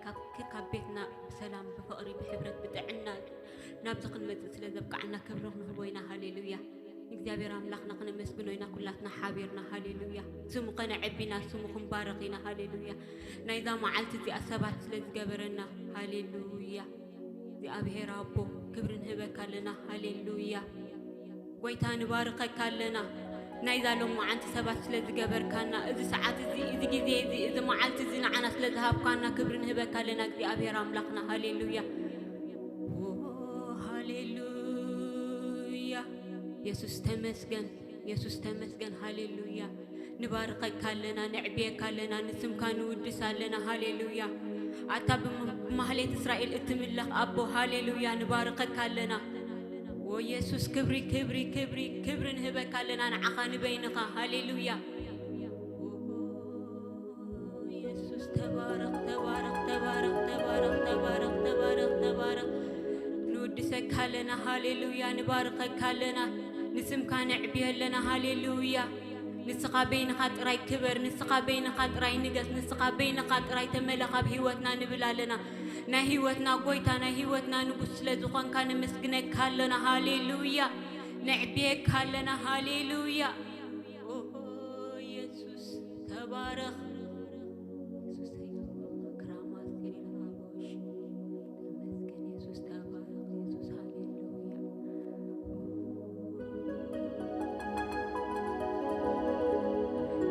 ካብ ቤትና ብሰላም፣ ብፍቕሪ፣ ብሕብረት፣ ብጥዕና ናብዚ ክንመጽእ ስለ ዘብቃዕና ክብሪ ክንህቦ ኢና። ሃሌሉያ። እግዚኣብሔር ኣምላኽና ክነመስግኖ ኢና ኩላትና ሓቢርና። ሃሌሉያ። ስሙ ከነዐቢ ኢና፣ ስሙ ክንባርኽ ኢና። ሃሌሉያ። ናይዛ መዓልቲ እዚኣ ሰባት ስለ ዝገበረና። ሃሌሉያ። እግዚኣብሔር ኣቦ ክብሪ ንህበካ ኣለና። ሃሌሉያ። ጎይታ ንባርከካ ኣለና። ናይዛ ሎማዓንቲ ሰባት ስለ ዝገበርካና፣ እዚ ሰዓት እዚ፣ እዚ ግዜ እዚ፣ እዚ መዓልቲ እዚ ንዓና ስለ ዝሃብካና ክብሪ ንህበካ ኣለና እግዚኣብሔር ኣምላኽና። ሃሌሉያ። ኦ፣ ሃሌሉያ። የሱስ ተመስገን፣ የሱስ ተመስገን። ሃሌሉያ። ንባርከካ ኣለና፣ ነዕብየካ ኣለና፣ ንስምካ ንውድስ ኣለና። ሃሌሉያ። ኣታ ብም-፣ ብማህሌት እስራኤል እትምለኽ ኣቦ፣ ሃሌሉያ፣ ንባርከካ ኣለና። ኦ የሱስ፣ ክብሪ፣ ክብሪ፣ ክብሪ፣ ክብሪ ንህበካ ኣለና ንዓኻ ንበይንኻ። ሃሌሉያ። የሱስ፣ ተባረኽ፣ ተባረኽ፣ ተባረኽ። ንውድሰካ ኣለና። ሃሌሉያ። ንባርከካ ኣለና። ንስምካ ነዕብዮ ኣለና። ሃሌሉያ። ንስኻ በይንኻ ጥራይ ክበር፣ ንስኻ በይንኻ ጥራይ ንገስ፣ ንስኻ በይንኻ ጥራይ ተመለኽ ኣብ ህይወትና ንብል ኣለና። ናይ ህይወትና ጎይታ፣ ናይ ህይወትና ንጉስ ስለ ዝኾንካ ነመስግነካ ኣለና። ሃሌሉያ። ነዕብየካ ኣለና። ሃሌሉያ። ኦ፣ የሱስ፣ ተባረኽ። የሱስ፣ ክራማት፣ ተመስገን የሱስ፣ ተባረኽ የሱስ፣ ሃሌሉያ።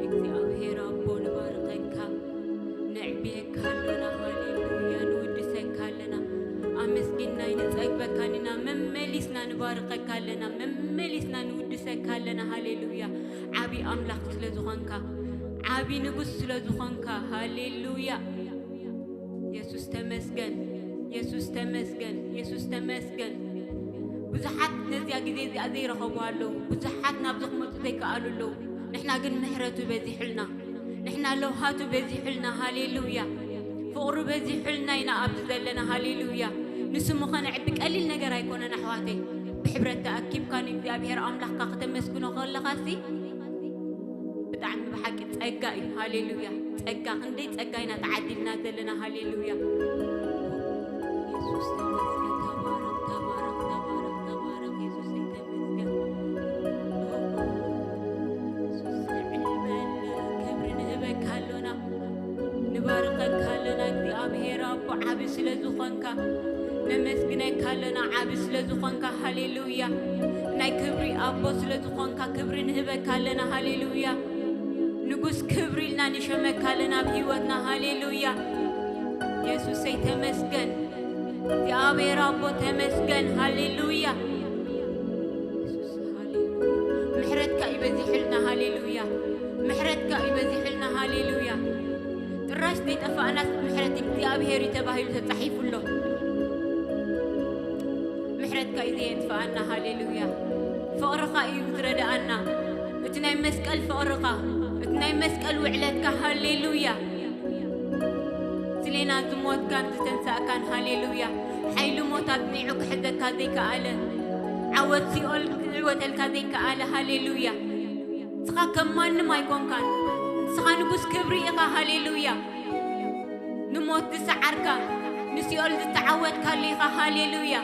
እግዚኣብሔር ኣቦ ንባርከካ፣ ነዕብየካ ኣሎና፣ ሃሌሉያ፣ ንውድሰካ ኣለና። ኣመስጊንና ኣይንጸግበካን ኢና፣ መመሊስና ንባርከካ ኣለና፣ መመሊስና ንውድሰካ ኣለና፣ ሃሌሉያ። ዓቢ ኣምላኽ ስለ ዝኾንካ፣ ዓቢ ንጉስ ስለ ዝኾንካ፣ ሃሌሉያ። የሱስ ተመስገን፣ የሱስ ተመስገን፣ የሱስ ተመስገን። ብዙሓት ነዚኣ ግዜ እዚኣ ዘይረኸቡ ኣለዉ። ብዙሓት ናብዚ ክመጹ ዘይከኣሉ ኣለዉ። ንሕና ግን ምሕረቱ በዚሑልና። ንሕና ለውሃቱ በዚሑልና። ሃሌሉያ። ፍቕሩ በዚሑልና ኢና ኣብዚ ዘለና። ሃሌሉያ። ንስሙ ኸነዕቢ ቀሊል ነገር ኣይኮነን ኣሕዋተይ። ብሕብረት ተኣኪብካ ንእግዚኣብሔር ኣምላኽካ ከተመስግኖ ከለኻሲ ብጣዕሚ ብሓቂ ጸጋ እዩ። ሃሌሉያ። ጸጋ፣ ክንደይ ጸጋ ኢና ተዓዲልና ዘለና። ሃሌሉያ። የሱስ ተመስገን። ተባረኽ፣ ተባረኽ፣ ተባረኽ፣ ተባረኽ። የሱስ ተመስገን። የሱስ ንዕበል፣ ክብሪ ንህበካ ኣሎና። ንባርከካ ኣለና እግዚኣብሔር ኣቦ፣ ዓቢ ስለ ዝኾንካ። ነመስግነካ ኣለና፣ ዓቢ ስለ ዝኾንካ። ሃሌሉያ። ናይ ክብሪ ኣቦ ስለ ዝኾንካ ክብሪ ንህበካ ኣለና። ሃሌሉያ። ንጉስ ክብሪ ኢልና ንሸመካ ኣለና ኣብ ህይወትና። ሃሌሉያ። የሱሰይ ተመስገን። እግዚኣብሔር ኣቦ ተመስገን። ሃሌሉያ። የሱስ፣ ሃሌሉያ። ምሕረትካ እዩ በዚሑልና። ሃሌሉያ። ምሕረትካ እዩ በዚሑልና። ሃሌሉያ። ጥራሽ ዘይጠፋእናስ ምሕረት እግዚኣብሔር እዩ ተባሂሉ ተጻሒፉ ኣሎ። ምሕረትካ እዩ ዘየጥፍኣና። ሃሌሉያ። ፍቕርኻ እዩ ዝረድኣና። እቲ ናይ መስቀል ፍቕርኻ፣ እቲ ናይ መስቀል ውዕለትካ። ሃሌሉያ። ስሌና ዝሞትካን ዝተንሳእካን። ሃሌሉያ። ሓይሊ ሞት ኣጽኒዑ ክሕዘካ ዘይከኣለ፣ ዓወት ሲኦል ክዕወተልካ ዘይከኣለ። ሃሌሉያ። ንስኻ ከም ማንም ኣይኮንካን። ንስኻ ንጉስ ክብሪ ኢኻ። ሃሌሉያ። ንሞት ዝሰዓርካ፣ ንሲኦል ዝተዓወትካሉ ኢኻ። ሃሌሉያ።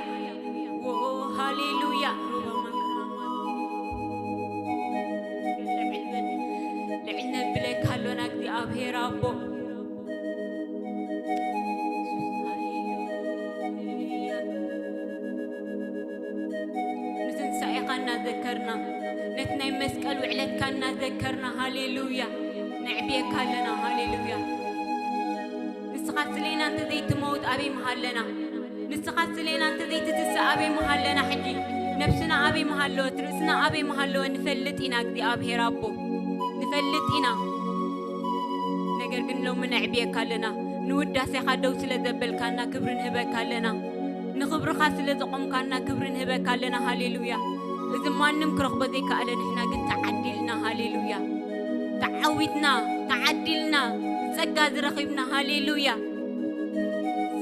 ዎ፣ ሃሌሉያ። ልዕል ነብለካ ኣሎና እግዚኣብሔር ኣቦ። ንትንሳኤኻ እናዘከርና፣ ነቲ ናይ መስቀል ውዕለትካ እናዘከርና፣ ሃሌሉያ፣ ነዕብየካ ኣለና። ሃሌሉያ። ንስኻ ስሌና እንተዘይትመውት ኣበይ ምሃለና? ንስኻ ስሌና እንተዘይትትስእ ኣበይ ምሃለና? ሕጂ ነብስና ኣበይ ምሃለወት? ርእስና ኣበይ ምሃለወ? ንፈልጥ ኢና እግዚኣብሔር ኣቦ፣ ንፈልጥ ኢና። ነገር ግን ሎሚ ነዕብየካ ኣለና። ንውዳሴኻ ደው ስለ ዘበልካና ክብሪ ንህበካ ኣለና። ንኽብርኻ ስለ ዘቖምካና ክብሪ ንህበካ ኣለና። ሃሌሉያ። እዚ ማንም ክረኽቦ ዘይከኣለ ንሕና ግን ተዓዲልና። ሃሌሉያ። ተዓዊትና፣ ተዓዲልና፣ ጸጋ ዝረኺብና። ሃሌሉያ።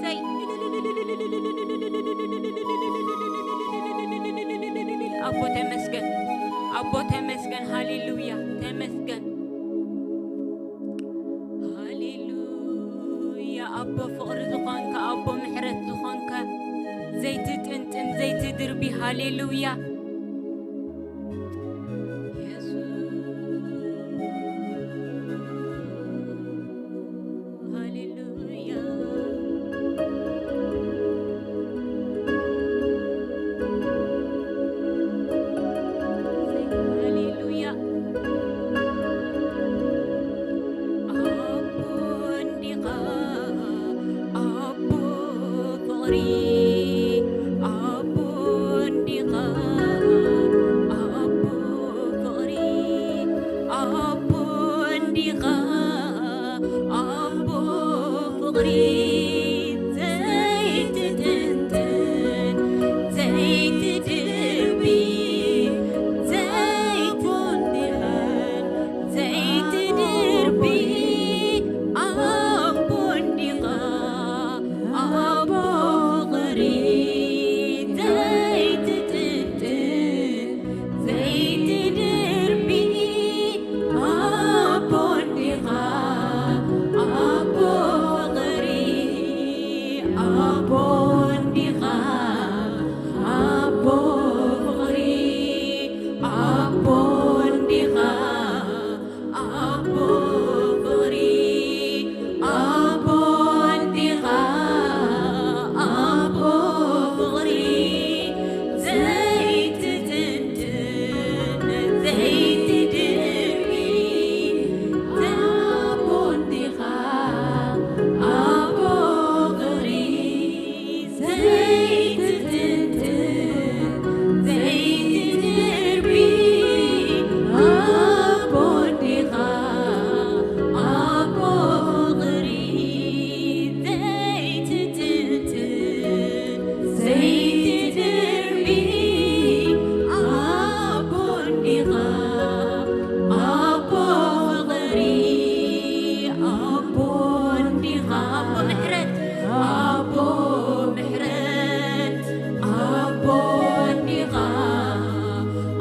ሰይ ኣቦ ተመስገን፣ ኣቦ ተመስገን። ሃሌሉያ። ተመስገን። ሃሌሉያ። ኣቦ ፍቕሪ ዝኾንካ፣ ኣቦ ምሕረት ዝኾንካ፣ ዘይትጥንጥን ዘይትድርቢ። ሃሌሉያ። ሃሌሉያ። ሃሌሉያ። ኣቦ እንዲኻ፣ ኣቦ ፍቕሪ፣ ኣቦ እንዲኻ፣ ኣቦ ፍቕሪ፣ ኣቦ እንዲኻ፣ ኣቦ ፍቕሪ፣ ዘይትጥንጥን ዘይትድርቢ፣ ዘይትወንድለን ዘይትድርቢ፣ ኣቦ እንዲኻ፣ ኣቦ ፍቕሪ፣ ዘይትጥንጥን ዘይትድርቢ፣ ኣቦ እንዲኻ፣ ኣቦ ፍቕሪ፣ ኣቦ እንዲኻ፣ ኣቦ ፍቕሪ፣ ኣቦ እንዲኻ፣ ኣቦ ፍቕሪ፣ ኣቦ እንዲኻ፣ ኣቦ ፍቕሪ፣ ዘይትጥንጥን ዘይትድርቢ፣ ኣቦ እንዲኻ፣ ኣቦ ፍቕሪ፣ ዘይትጥንጥን ዘይትድርቢ፣ ኣቦ እንዲኻ፣ ኣቦ ፍቕሪ፣ ዘይትጥንጥን ዘይትድርቢ፣ ኣቦ እንዲኻ፣ ኣቦ ፍቕሪ፣ ኣቦ እንዲኻ፣ ኣቦ ምሕረት፣ ኣቦ ምሕረት፣ ኣቦ እንዲኻ፣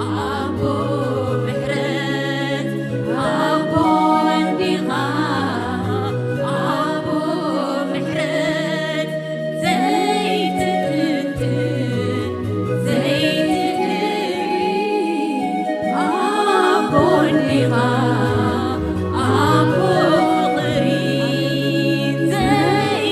ኣቦ ምሕረት፣ ኣቦ እንዲኻ፣ ኣቦ ምሕረት፣ ዘይትጥንጥን ዘይትድርቢ፣ ኣቦ እንዲኻ፣ ኣቦ ፍቕሪ፣ ዘይ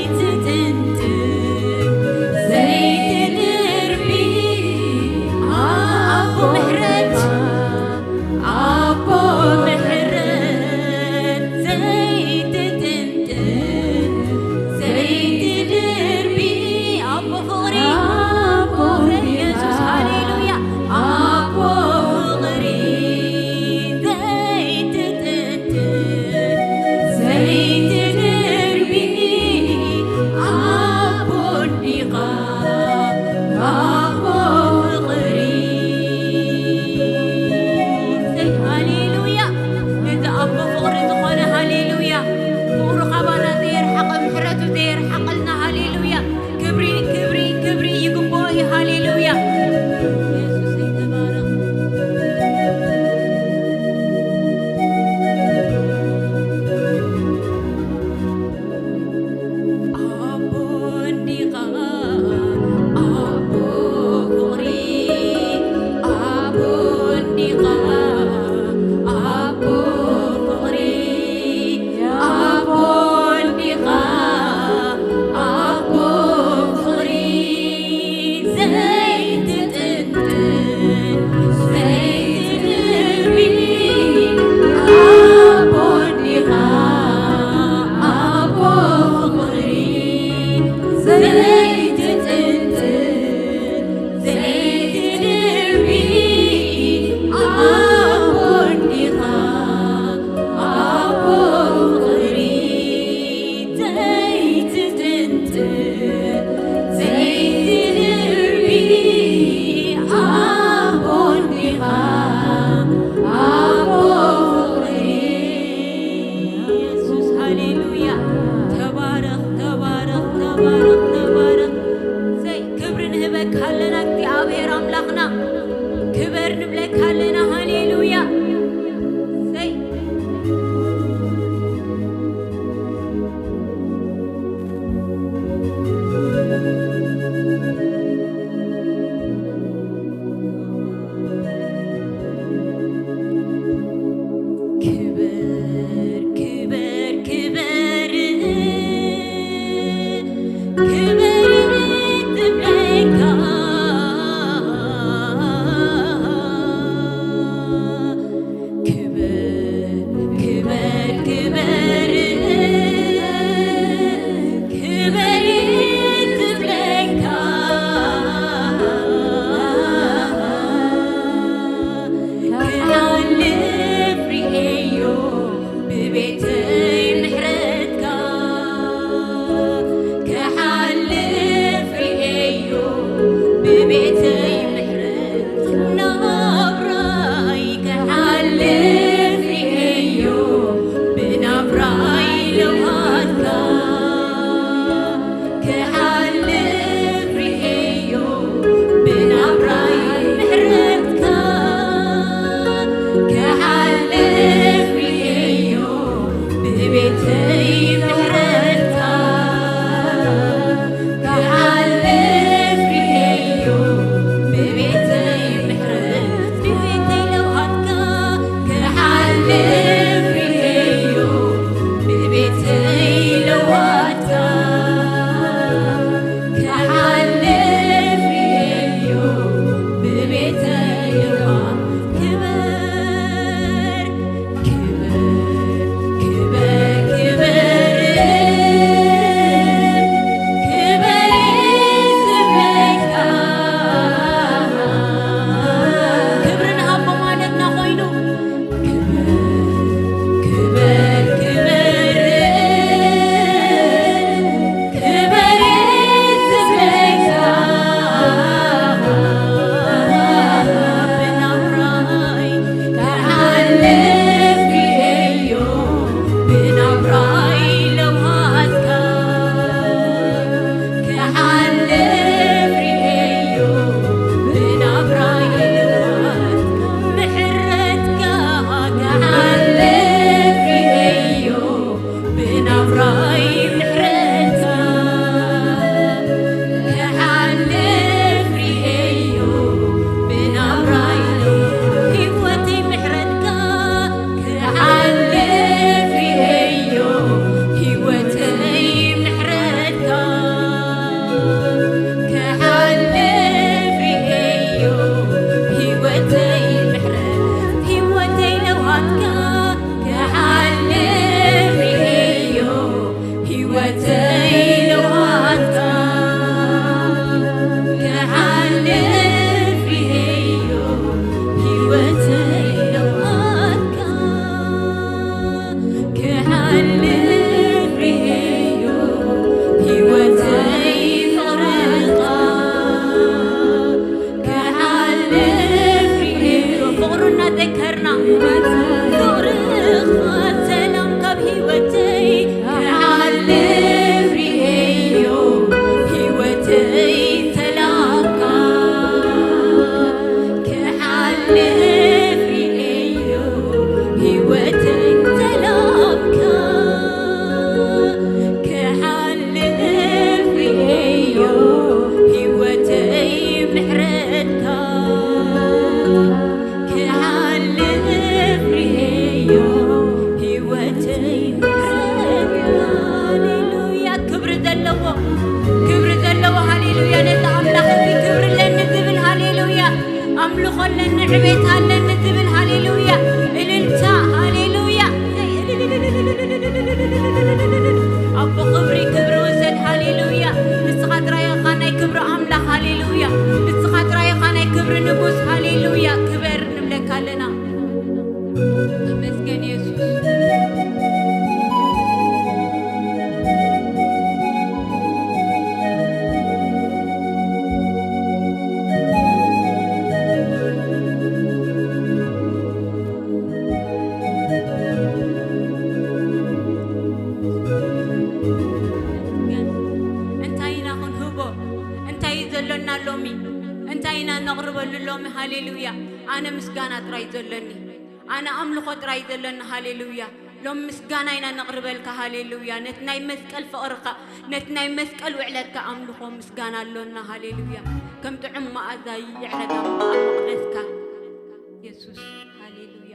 ክብሪ ዘለዎ ሃሌሉያ፣ ነቲ ኣምላኽ እዚ ክብሪ ኣለኒ ዝብል ሃሌሉያ፣ ኣምልኾ ኣለኒ፣ ዕቤት ኣለኒ ዝብል ሃሌሉያ፣ እልልታ ሃሌሉያ። ኣቦ ክብሪ ክብሪ ውሰድ ሃሌሉያ። ንስኻ ጥራይ ኢኻ ናይ ክብሪ ኣምላኽ ሃሌሉያ። ንስኻ ጥራይ ኢኻ ናይ ክብሪ ንጉስ ሃሌሉያ። ክበር ንብለካ ኣለና። ተመስገን የሱስ። እንታይ ኢና ክንህቦ? እንታይ እዩ ዘሎና ሎሚ? እንታይ ኢና ነቕርበሉ ሎሚ? ሃሌሉያ። ኣነ ምስጋና ጥራይ ዘለኒ፣ ኣነ ኣምልኾ ጥራይ ዘለኒ። ሃሌሉያ። ሎም ምስጋና ኢና ነቕርበልካ። ሃሌሉያ። ነቲ ናይ መስቀል ፍቕርኻ፣ ነቲ ናይ መስቀል ውዕለትካ ኣምልኾ ምስጋና ኣሎና። ሃሌሉያ። ከም ጥዑም መኣዛ ይዕረግ ኣብ መቕደስካ የሱስ። ሃሌሉያ።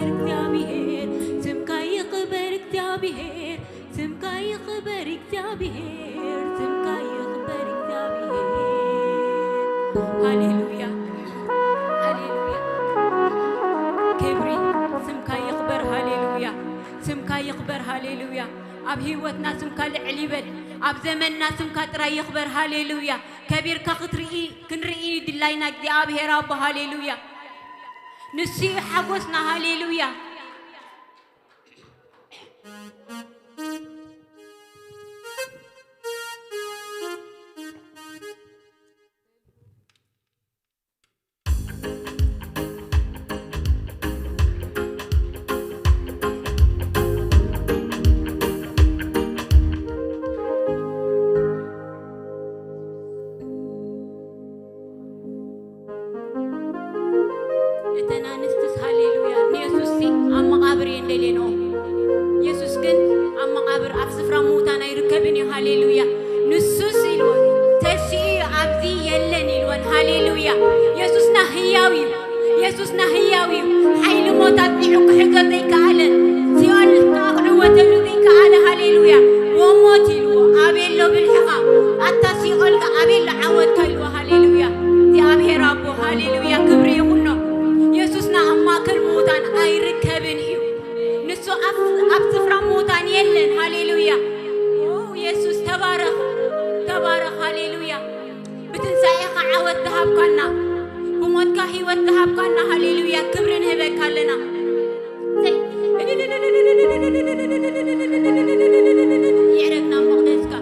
እግዚኣብሔር፣ ስምካ ይኽበር እግዚኣብሔር፣ ስምካ ይኽበር እግዚኣብሔር፣ ስምካ ይኽበር እግዚኣብሔር። ሃሌሉያ፣ ሃሌሉያ። ክብሪ ስምካ ይኽበር። ሃሌሉያ፣ ስምካ ይኽበር። ሃሌሉያ። ኣብ ህይወትና ስምካ ልዕል ይበል። ኣብ ዘመንና ስምካ ጥራይ ይኽበር። ሃሌሉያ። ከቢርካ ክትርኢ ክንርኢ ድላይና እግዚኣብሔር ኣቦ። ሃሌሉያ። ንሱ እዩ ሓጎስና። ሃሌሉያ። እተን ኣንስትስ ሃሌሉያ ንየሱስሲ ኣብ መቓብር እየን ደልየንኦ። የሱስ ግን ኣብ መቓብር ኣብ ስፍራ ምዉታን ኣይርከብን እዩ። ሃሌሉያ። ንሱስ ኢልወን ተሲኡ እዩ፣ ኣብዚ የለን ኢልወን። ሃሌሉያ። የሱስና ህያው እዩ። የሱስና ህያው እዩ። ሓይሊ ሞት ኣጽኒዑ ክሕዞ ዘይከኣለ፣ ሲኦል ክዕወተሉ ዘይከኣለ፣ ሃሌሉያ። ወሞት ኢልዎ ኣቤሎ ብልሕኻ፣ ኣታ ሲኦል ኣቤሎ ዓወትካ ኢልዎ። ሃሌሉያ። እግዚኣብሔር ኣቦ ሃሌሉያ ክብሪ ይኹኖ። የሱስና ኣብ ማእከል ምዉታን ኣይርከብን እዩ። ንሱ ኣብ ኣብ ስፍራ ምዉታን የለን። ሃሌሉያ። ኦ የሱስ ተባረኽ፣ ተባረኽ። ሃሌሉያ። ብትንሳኤኻ ዓወት ዝሃብካና፣ ብሞትካ ህይወት ዝሃብካና፣ ሃሌሉያ ክብሪ ንህበካ ኣለና። የዕረግና መቕደስካ።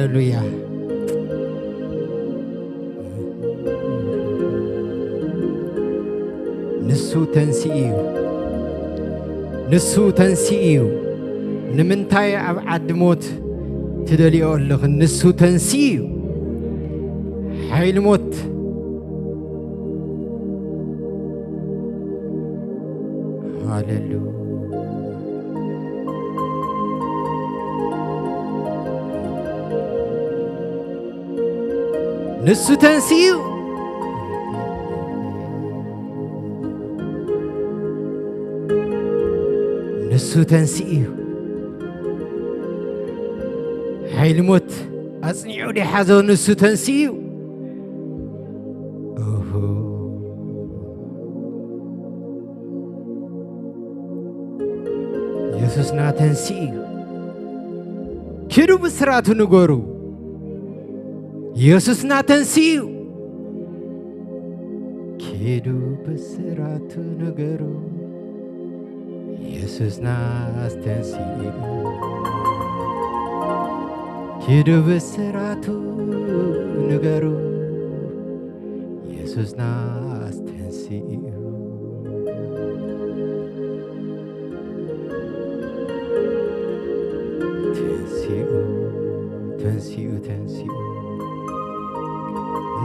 ሃሌሉያ። ንሱ ተንሲኡ እዩ። ንሱ ተንሲኡ እዩ። ንምንታይ ኣብ ዓዲ ሞት ትደልዮ ኣለኽን? ንሱ ተንሲኡ እዩ። ሓይሊ ሞት ሃሌሉ ንሱ ተንሲኡ፣ ንሱ ተንሲኡ እዩ። ሓይሊ ሞት ኣጽኒዑ ዲሓዞ ንሱ ተንሲኡ እዩ። ኦሆ። የሱስና ተንሲኡ እዩ። ኪዱ ብስራቱ ንገሩ። የሱስና ተንሲኡ እዩ። ኪዱ ብስራቱ ንገሩ። የሱስና ኣስተንሲኡ። ኪዱ ብስራቱ ንገሩ። የሱስና ኣስተንሲኡ። ተንሲኡ፣ ተንሲኡ፣ ተንሲኡ።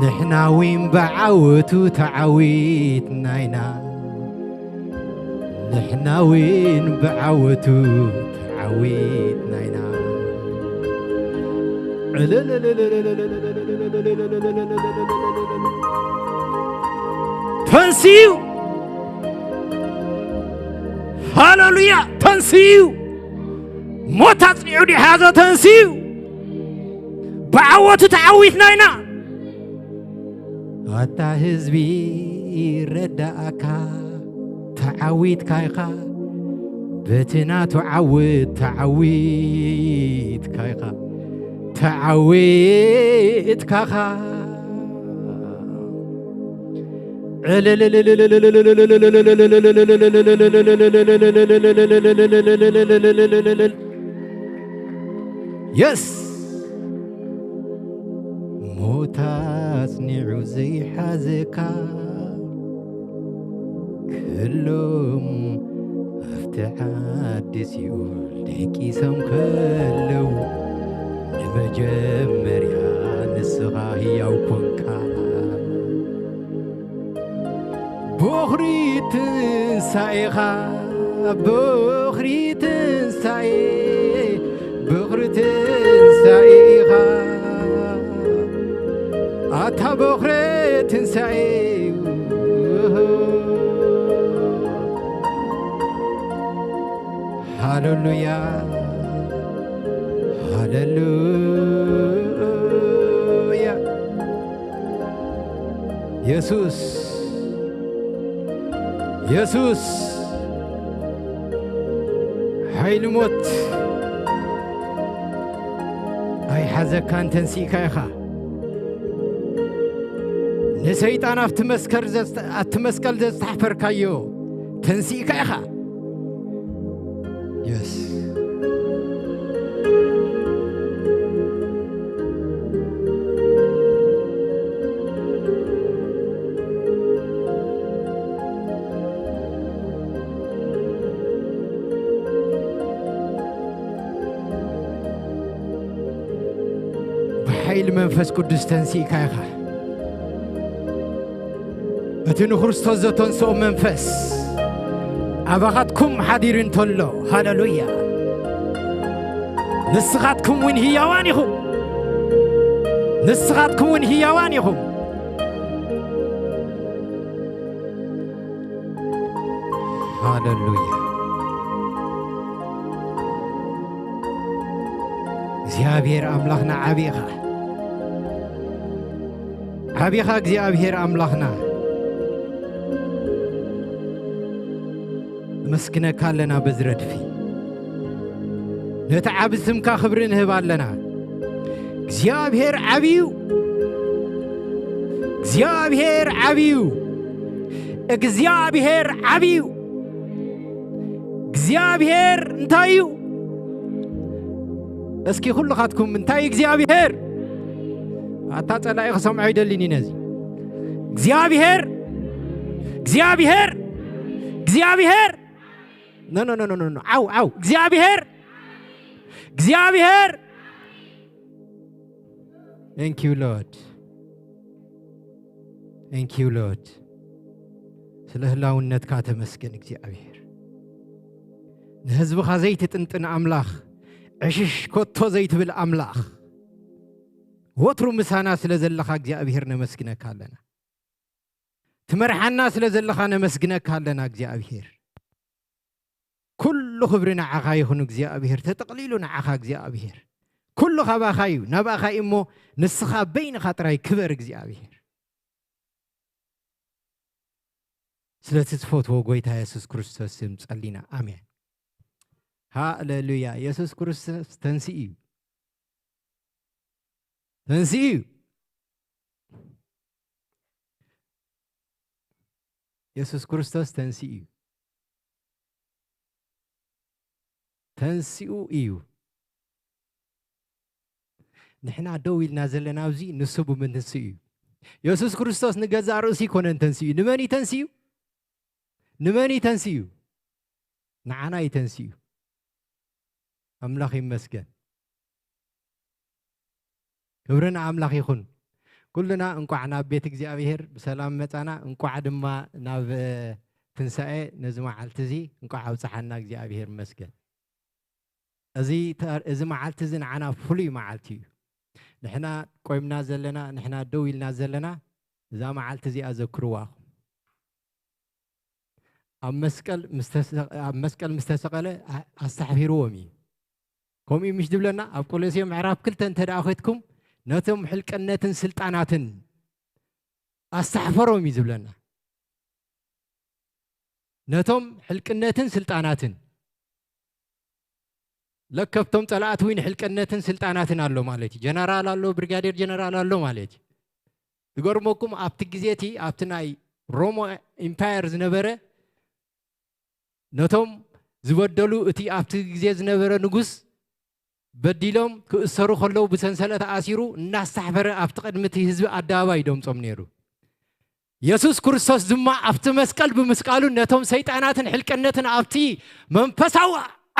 ንሕና እውን ብዓወቱ ተዓዊትና ኢና። ንሕና እውን ብዓወቱ ተዓዊትና ኢና። ተንሲኡ። ሃሌሉያ። ተንሲኡ። ሞት ኣጽኒዑ ዲሓዞ ተንሲኡ። ብዓወቱ ተዓዊትና ኢና። ኣታ ህዝቢ ይረዳእካ፣ ተዓዊትካ ኢኻ። በቲ ናቱ ዓወት ተዓዊትካ ኢኻ። ተዓዊትካ ኢኻ። የስ። ሞት ኣጽኒዑ ዘይሓዘካ፣ ኩሎም ኣብቲ ዓዲ ሲኦል ደቂሶም ከለዉ፣ ንመጀመርያ ንስኻ ህያው ኮንካ። ቦኽሪ ትንሳኤኻ፣ ቦኽሪ ትንሳኤ፣ ቦኽሪ ትንሳኤ ኢኻ። ኣታ ቦኽሪ ትንሳኤ። ሃሌሉያ፣ ሃሌሉያ። የሱስ፣ የሱስ፣ ሓይሊ ሞት ኣይሓዘካን፣ ተንሲእካ ኢኻ። ንሰይጣን ኣብቲ መስከር ዘስተ-፣ ኣብቲ መስቀል ዘዝተሓፈርካዮ ተንሲእካ ኢኻ። የስ። ብሓይሊ መንፈስ ቅዱስ ተንሲእካ ኢኻ። እቲ ንክርስቶስ ዘተንስኦ መንፈስ ኣባኻትኩም ሓዲሩ እንተሎ፣ ሃሌሉያ፣ ንስኻትኩም እውን ህያዋን ኢኹም። ንስኻትኩም እውን ህያዋን ኢኹም። ሃሌሉያ። እግዚኣብሔር ኣምላኽና ዓቢ ኢኻ። ዓቢ ኢኻ እግዚኣብሔር ኣምላኽና። ነመስግነካ ኣለና በዚ ረድፊ። ነቲ ዓቢ ስምካ ክብሪ ንህብ ኣለና። እግዚኣብሔር ዓቢ እዩ። እግዚኣብሔር ዓቢ እዩ። እግዚኣብሔር ዓቢ እዩ። እግዚኣብሔር እንታይ እዩ? እስኪ ኩልኻትኩም እንታይ እግዚኣብሔር ኣታ ጸላኢ ክሰምዖ ይደልን እዩ ነዚ እግዚኣብሔር እግዚኣብሔር እግዚኣብሔር no no no no no ዓው ዓው እግዚኣብሔር እግዚኣብሔር Thank you Lord Thank you Lord ስለ ህላውነትካ ተመስገን እግዚኣብሔር ንህዝብኻ ዘይትጥንጥን ኣምላኽ ዕሽሽ ኮቶ ዘይትብል ኣምላኽ ወትሩ ምሳና ስለ ዘለኻ እግዚኣብሔር ነመስግነካ ኣለና ትመርሓና ስለ ዘለኻ ነመስግነካ ኣለና እግዚኣብሔር ኩሉ ክብሪ ንዓኻ ይኹን እግዚኣብሔር ተጠቕሊሉ ንዓኻ እግዚኣብሔር ኩሉ ካባኻ እዩ ናባኻ እዩ እሞ ንስኻ በይንኻ ጥራይ ክበር እግዚኣብሔር ስለቲ ትፈትዎ ጎይታ የሱስ ክርስቶስ ስም ጸሊና ኣሜን ሃሌሉያ የሱስ ክርስቶስ ተንስኡ እዩ ተንስኡ እዩ የሱስ ክርስቶስ ተንስኡ እዩ ተንስኡ እዩ ንሕና ደው ኢልና ዘለና ኣብዚ ንሱ ብምንስኡ እዩ የሱስ ክርስቶስ ንገዛእ ርእሱ ይኮነን ተንስኡ ንመን እዩ ተንስኡ ንመን እዩ ተንስኡ ንዓና እዩ ተንስኡ ኣምላኽ ይመስገን ክብሪ ንኣምላኽ ይኹን ኩልና እንቋዕ ናብ ቤት እግዚኣብሔር ብሰላም መጻና እንቋዕ ድማ ናብ ትንሳኤ ነዚ መዓልቲ እዚ እንቋዕ ኣብፀሓና እግዚኣብሔር ይመስገን እዚ እዚ መዓልቲ እዚ ንዓና ፍሉይ መዓልቲ እዩ ንሕና ቆይምና ዘለና ንሕና ደው ኢልና ዘለና እዛ መዓልቲ እዚኣ ዘክርዋ ኢኹም ኣብ መስቀል ምስ ተሰ- ኣብ መስቀል ምስ ተሰቐለ ኣ- ኣስታሕፊርዎም እዩ ከምኡ እዩ ምሽ ዝብለና ኣብ ቆሎሴ ምዕራፍ ክልተ እንተ ደኣ ኸድኩም ነቶም ሕልቅነትን ስልጣናትን ኣስታሕፈሮም እዩ ዝብለና ነቶም ሕልቅነትን ስልጣናትን ለከብቶም ጸላእቲ እውን ሕልቅነትን ስልጣናትን ኣሎ ማለት እዩ ጀነራል ኣሎ ብሪጋዴር ጀነራል ኣሎ ማለት እዩ ዝገርመኩም ኣብቲ ግዜ እቲ ኣብቲ ናይ ሮሞ ኢምፓየር ዝነበረ ነቶም ዝበደሉ እቲ ኣብቲ ግዜ ዝነበረ ንጉስ በዲሎም ክእሰሩ ከለዉ ብሰንሰለት ኣሲሩ እናስተሕፈረ ኣብቲ ቅድሚ እቲ ህዝቢ ኣደባባይ ደምጾም ነይሩ የሱስ ክርስቶስ ድማ ኣብቲ መስቀል ብምስቃሉ ነቶም ሰይጣናትን ሕልቅነትን ኣብቲ መንፈሳዊ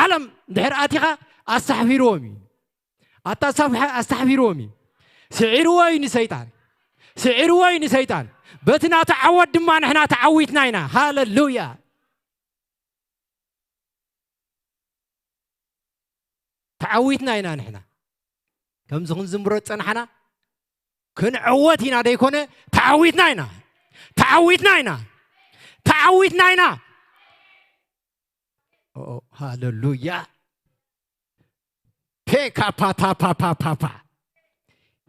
ዓለም ድሕር ኣቲኻ ኣስተሕፊርዎም እዩ ኣታሳፍሐ ኣስተሕፊርዎም እዩ ስዒርዎ እዩ ንሰይጣን ስዒርዎ እዩ ንሰይጣን በቲ ናተዓወት ድማ ንሕና ተዓዊትና ኢና ሃለሉያ ተዓዊትና ኢና ንሕና ከምዚ ክንዝምሮ ዝፀናሕና ክንዕወት ኢና ደይኮነ ተዓዊትና ኢና ተዓዊትና ኢና ተዓዊትና ኢና ሃለሉያ ፔካፓታፓፓፓፓ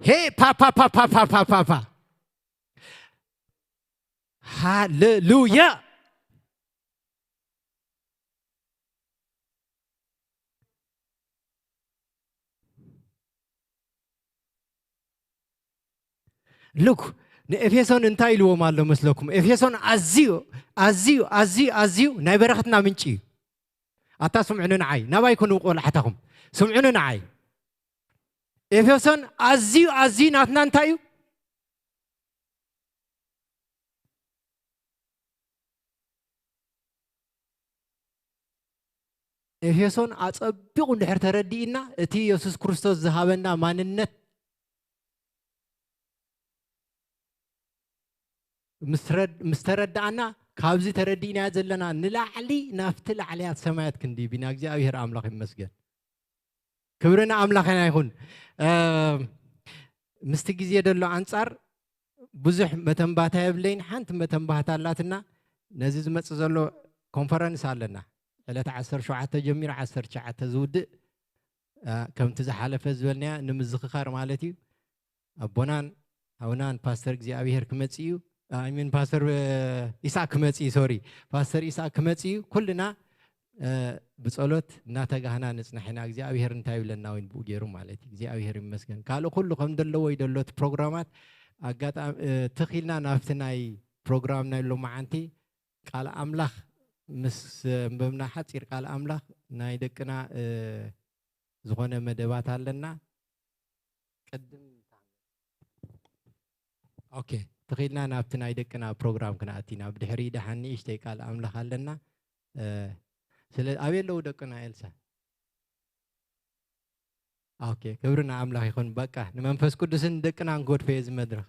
ሄ ፓፓፓፓፓፓፓ ሃለሉያ ሉክ ንኤፌሶን እንታይ ኢልዎም ኣሎ መስለኩም ኤፌሶን ኣዝዩ ኣዝዩ ኣዝዩ ኣዝዩ ናይ በረኸትና ምንጪ እዩ ኣታ ስምዑኒ ንዓይ ናባይ ኩኑ ቆላሕታኹም ስምዑኒ ንዓይ ኤፌሶን ኣዝዩ ኣዝዩ ናትና እንታይ እዩ ኤፌሶን ኣጸቢቑ እንድሕር ተረዲእና እቲ የሱስ ክርስቶስ ዝሃበና ማንነት ምስ ተረዳእና ካብዚ ተረዲእናዮ ዘለና ንላዕሊ ናብቲ ላዕለያት ሰማያት ክንድይብ ኢና እግዚኣብሔር ኣምላኽ ይመስገን ክብሪ ንኣምላኽና ይኹን ምስቲ ግዜ ደሎ ኣንጻር ብዙሕ መተንባታ የብለይን ሓንቲ መተንባህታ ኣላትና ነዚ ዝመጽእ ዘሎ ኮንፈረንስ ኣለና ዕለት ዓሰርተ ሸውዓተ ጀሚሩ ዓሰርተ ትሽዓተ ዝውድእ ከምቲ ዝሓለፈ ዝበልናያ ንምዝኽኻር ማለት እዩ ኣቦናን ኣውናን ፓስተር እግዚኣብሔር ክመጽእ እዩ ሚን ፓስተር ኢሳቅ ክመጽእ እዩ ሶሪ ፓስተር ኢሳቅ ክመጽእ እዩ ኩልና ብጸሎት እናተጋህና ንጽናሕ ኢና እግዚኣብሔር እንታይ ይብለና ወይ ብኡ ገይሩ ማለት እዩ እግዚኣብሔር ይመስገን ካልእ ኩሉ ከም ደለዎ ይደሎ እቲ ፕሮግራማት ኣጋጣሚ ትኺልና ናብቲ ናይ ፕሮግራም ናይ ሎማዓንቲ ቃል ኣምላኽ ምስ ኣንበብና ሓፂር ቃል ኣምላኽ ናይ ደቅና ዝኾነ መደባት ኣለና። ቅድም ኦኬ፣ ተኺልና ናብቲ ናይ ደቅና ፕሮግራም ክንኣቲ ኢና። ብድሕሪ ደሓን ንእሽተይ ቃል ኣምላኽ ኣለና። እ፣ ስለ ኣበይ ኣለዉ ደቅና ኤልሳ? ኦኬ፣ ክብሪ ንኣምላኽ ይኹን። በቃ ንመንፈስ ቅዱስን ደቅናን ክገድፎ እየ እዚ መድረኽ።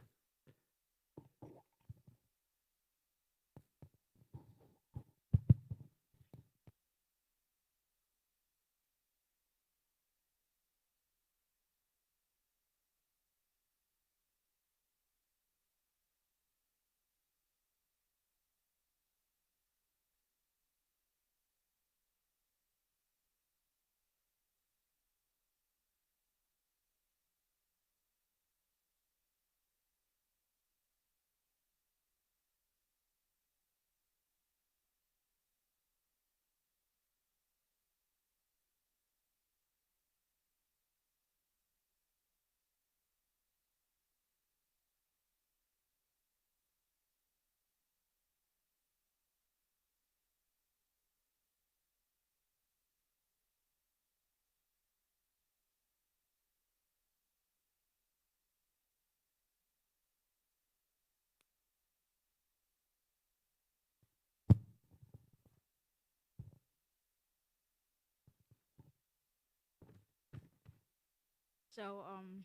So, um,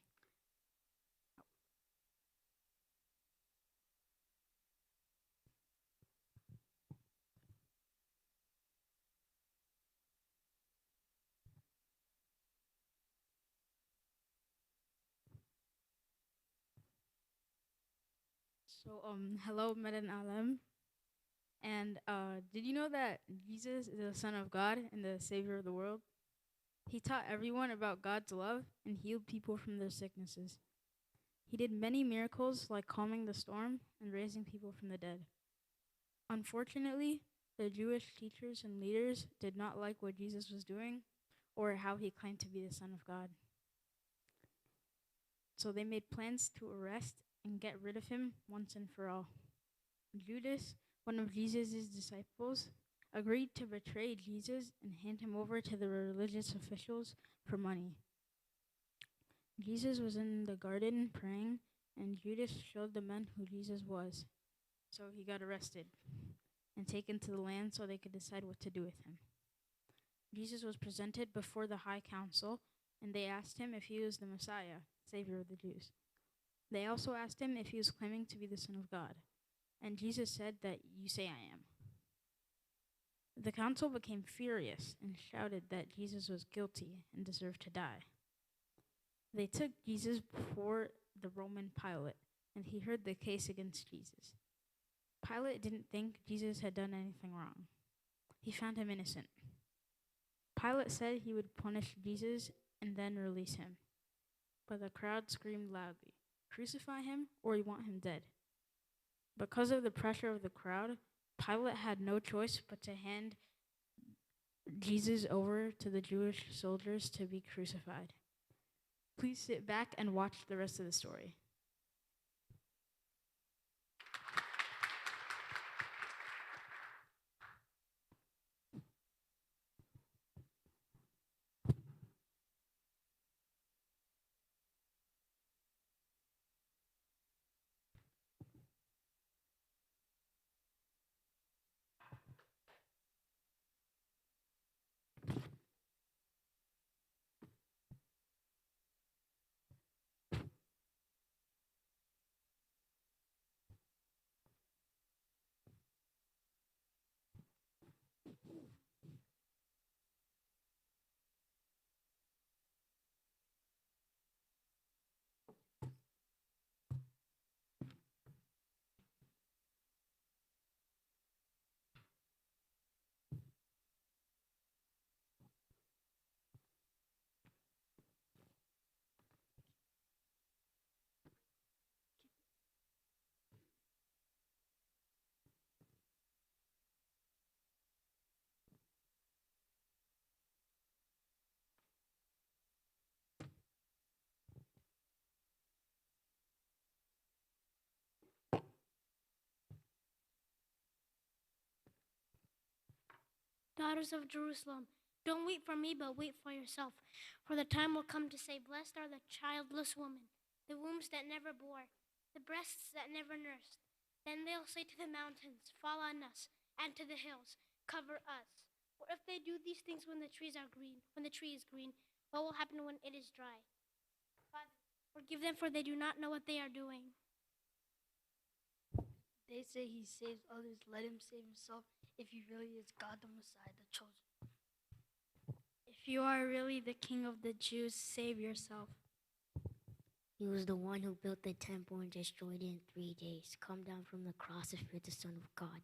So, um, hello, Medan Alem. And uh, did you know that Jesus is the Son of God and the Savior of the world? He taught everyone about God's love and healed people from their sicknesses. He did many miracles, like calming the storm and raising people from the dead. Unfortunately, the Jewish teachers and leaders did not like what Jesus was doing or how he claimed to be the Son of God. So they made plans to arrest and get rid of him once and for all. Judas, one of Jesus' disciples, agreed to betray Jesus and hand him over to the religious officials for money. Jesus was in the garden praying, and Judas showed the men who Jesus was. So he got arrested and taken to the land so they could decide what to do with him. Jesus was presented before the high council, and they asked him if he was the Messiah, Savior of the Jews. They also asked him if he was claiming to be the Son of God. And Jesus said that, "You say I am." The council became furious and shouted that Jesus was guilty and deserved to die. They took Jesus before the Roman Pilate, and he heard the case against Jesus. Pilate didn't think Jesus had done anything wrong. He found him innocent. Pilate said he would punish Jesus and then release him. But the crowd screamed loudly, "Crucify him, or we want him dead." Because of the pressure of the crowd, Pilate had no choice but to hand Jesus over to the Jewish soldiers to be crucified. Please sit back and watch the rest of the story. Daughters of Jerusalem, Don't weep for me, but weep for yourself. For the time will come to say, "Blessed are the childless women, the wombs that never bore, the breasts that never nursed." Then they'll say to the mountains, "Fall on us," and to the hills, "Cover us." For if they do these things when the trees are green, when the tree is green, what will happen when it is dry? Father, forgive them, for they do not know what they are doing. They say he saves others, let him save himself if he really is God the Messiah, the chosen. If you are really the King of the Jews, save yourself. He was the one who built the temple and destroyed it in three days. Come down from the cross if you're the Son of God.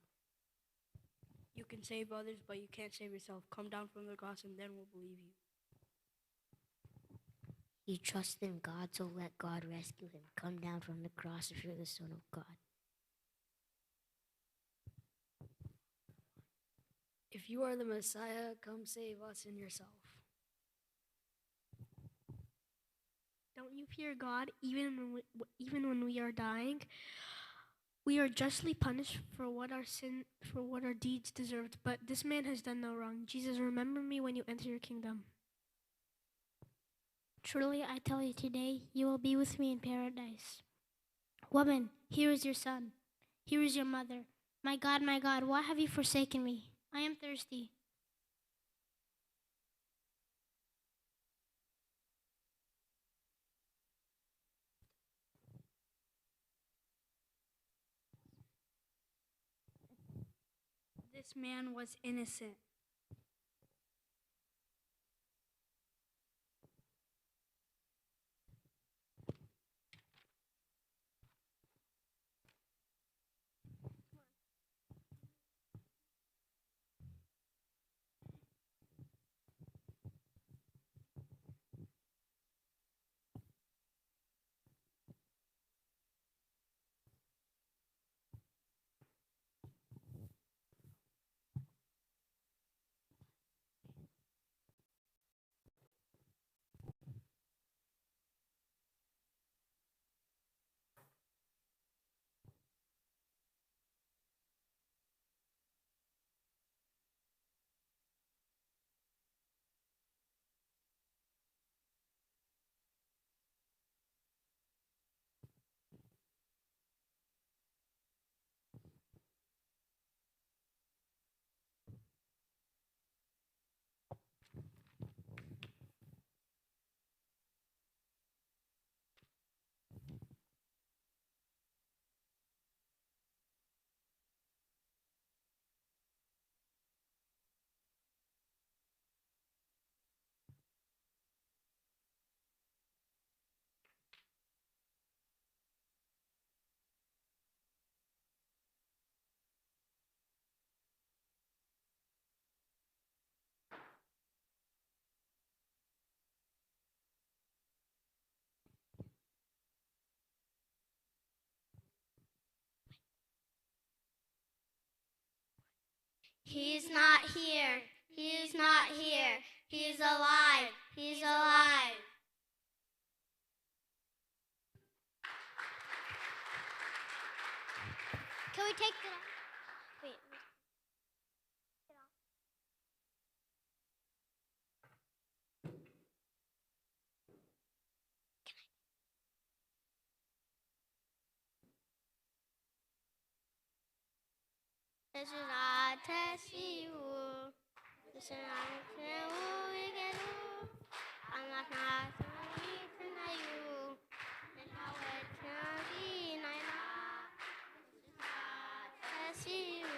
You can save others, but you can't save yourself. Come down from the cross and then we'll believe you. He trusts in God, so let God rescue him. Come down from the cross if you're the Son of God. If you are the Messiah, come save us and yourself. Don't you fear God, even when we, even when we are dying? We are justly punished for what our sin, for what our deeds deserved, but this man has done no wrong. Jesus, remember me when you enter your kingdom. Truly, I tell you, today you will be with me in paradise. Woman, here is your son. Here is your mother. My God, my God, why have you forsaken me? I am thirsty. This man was innocent. He's not here. He's not here. He's alive. He's alive. Can we take that off? Wait. Israel tesiu, Israel tesiu igelu, Amalekna tesiu nayu, Israel tesiu nayu, Israel tesiu.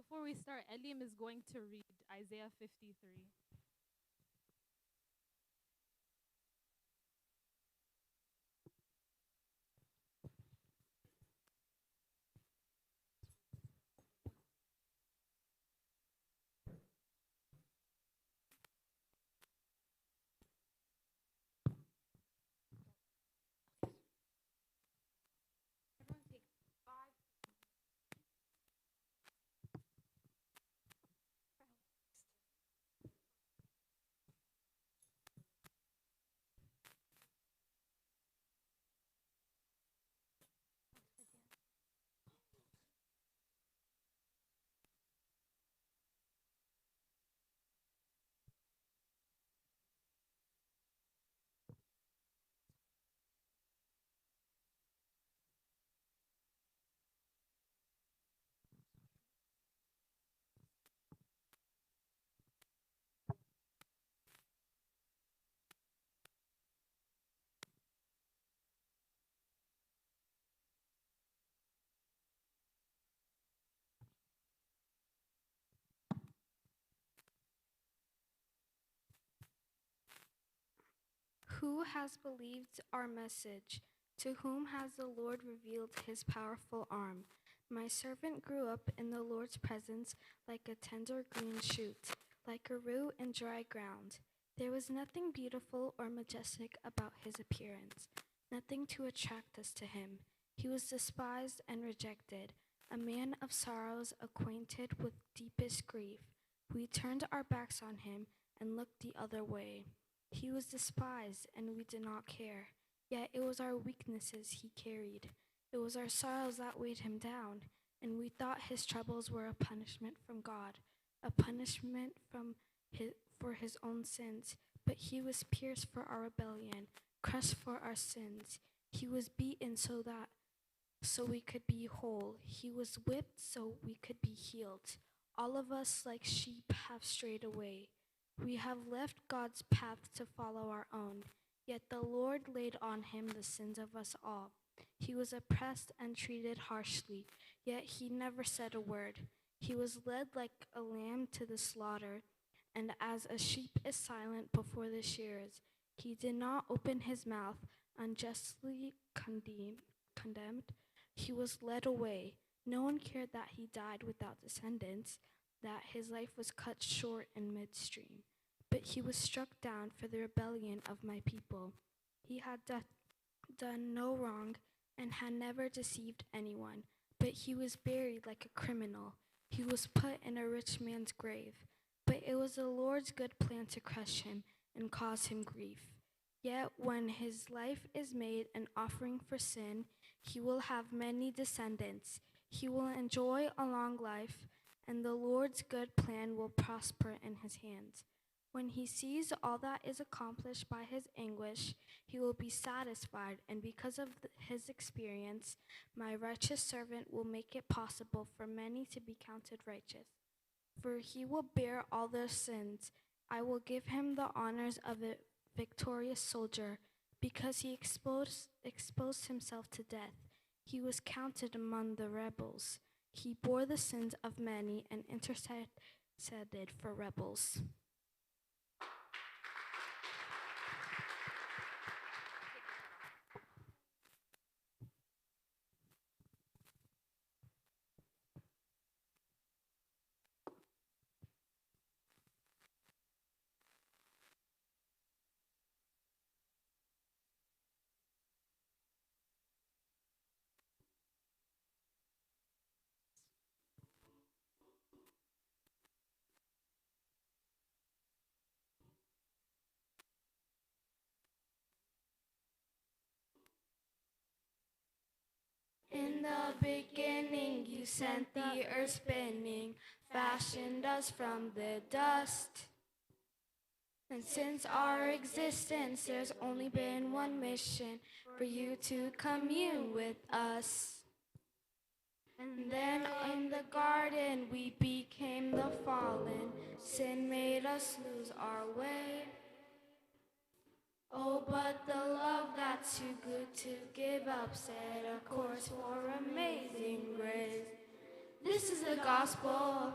Before we start, Elim is going to read Isaiah fifty-three. Everyone take five. Who has believed our message? To whom has the Lord revealed his powerful arm? My servant grew up in the Lord's presence like a tender green shoot, like a root in dry ground. There was nothing beautiful or majestic about his appearance, nothing to attract us to him. He was despised and rejected, a man of sorrows, acquainted with deepest grief. We turned our backs on him and looked the other way. He was despised, and we did not care. Yet it was our weaknesses he carried. It was our sorrows that weighed him down, and we thought his troubles were a punishment from God, a punishment from his, for his own sins. But he was pierced for our rebellion, crushed for our sins. He was beaten so that so we could be whole. He was whipped so we could be healed. All of us, like sheep, have strayed away. We have left God's path to follow our own. Yet the Lord laid on him the sins of us all. He was oppressed and treated harshly, yet he never said a word. He was led like a lamb to the slaughter, and as a sheep is silent before the shearers, he did not open his mouth. Unjustly condemned, condemned, he was led away. No one cared that he died without descendants, that his life was cut short in midstream. But he was struck down for the rebellion of my people. He had do- done no wrong and had never deceived anyone, but he was buried like a criminal. He was put in a rich man's grave. But it was the Lord's good plan to crush him and cause him grief. Yet when his life is made an offering for sin, he will have many descendants. He will enjoy a long life, and the Lord's good plan will prosper in his hands. When he sees all that is accomplished by his anguish, he will be satisfied, and because of th- his experience, my righteous servant will make it possible for many to be counted righteous. For he will bear all their sins. I will give him the honors of a victorious soldier, because he exposed, exposed himself to death. He was counted among the rebels. He bore the sins of many and interceded for rebels. In the beginning, you sent the earth spinning, fashioned us from the dust. And since our existence, there's only been one mission, for you to commune with us. And then in the garden, we became the fallen. Sin made us lose our way. Oh, but the love that's too good to give up set a course for amazing grace. This is the gospel.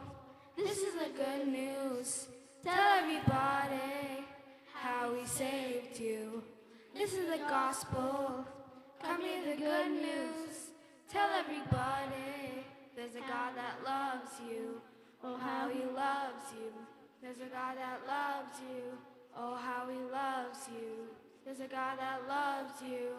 This is the good news. Tell everybody how he saved you. This is the gospel. Come hear the good news. Tell everybody there's a God that loves you. Oh, how he loves you. There's a God that loves you. Oh, how he loves you. There's a God that loves you.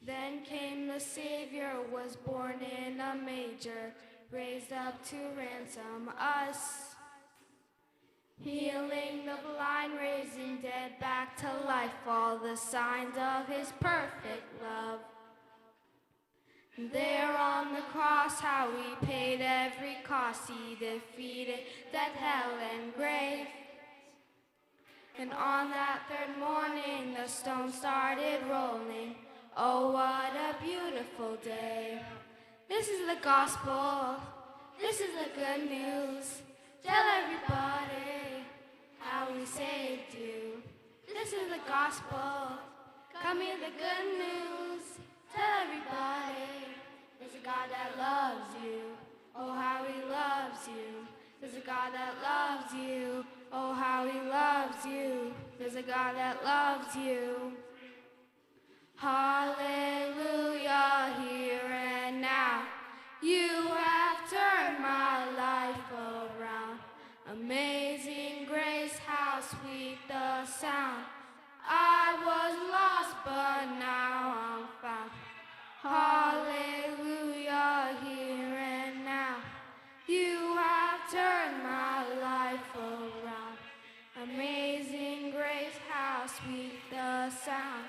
Then came the Savior, was born in a manger, raised up to ransom us. Healing the blind, raising dead back to life, all the signs of his perfect love. There on the cross, how he paid every cost, he defeated death, hell, and grave. And on that third morning, the stone started rolling. Oh, what a beautiful day. This is the gospel. This is the good news. Tell everybody how he saved you. This is the gospel. Come hear the good news. Tell everybody there's a God that loves you. Oh, how he loves you. There's a God that loves you. Oh, how he loves you. There's a God that loves you. Hallelujah, here and now. You have turned my life around. Amazing grace, how sweet the sound. I was lost, but now I'm found. Hallelujah, here and now. You have turned my life around. Amazing grace, how sweet the sound.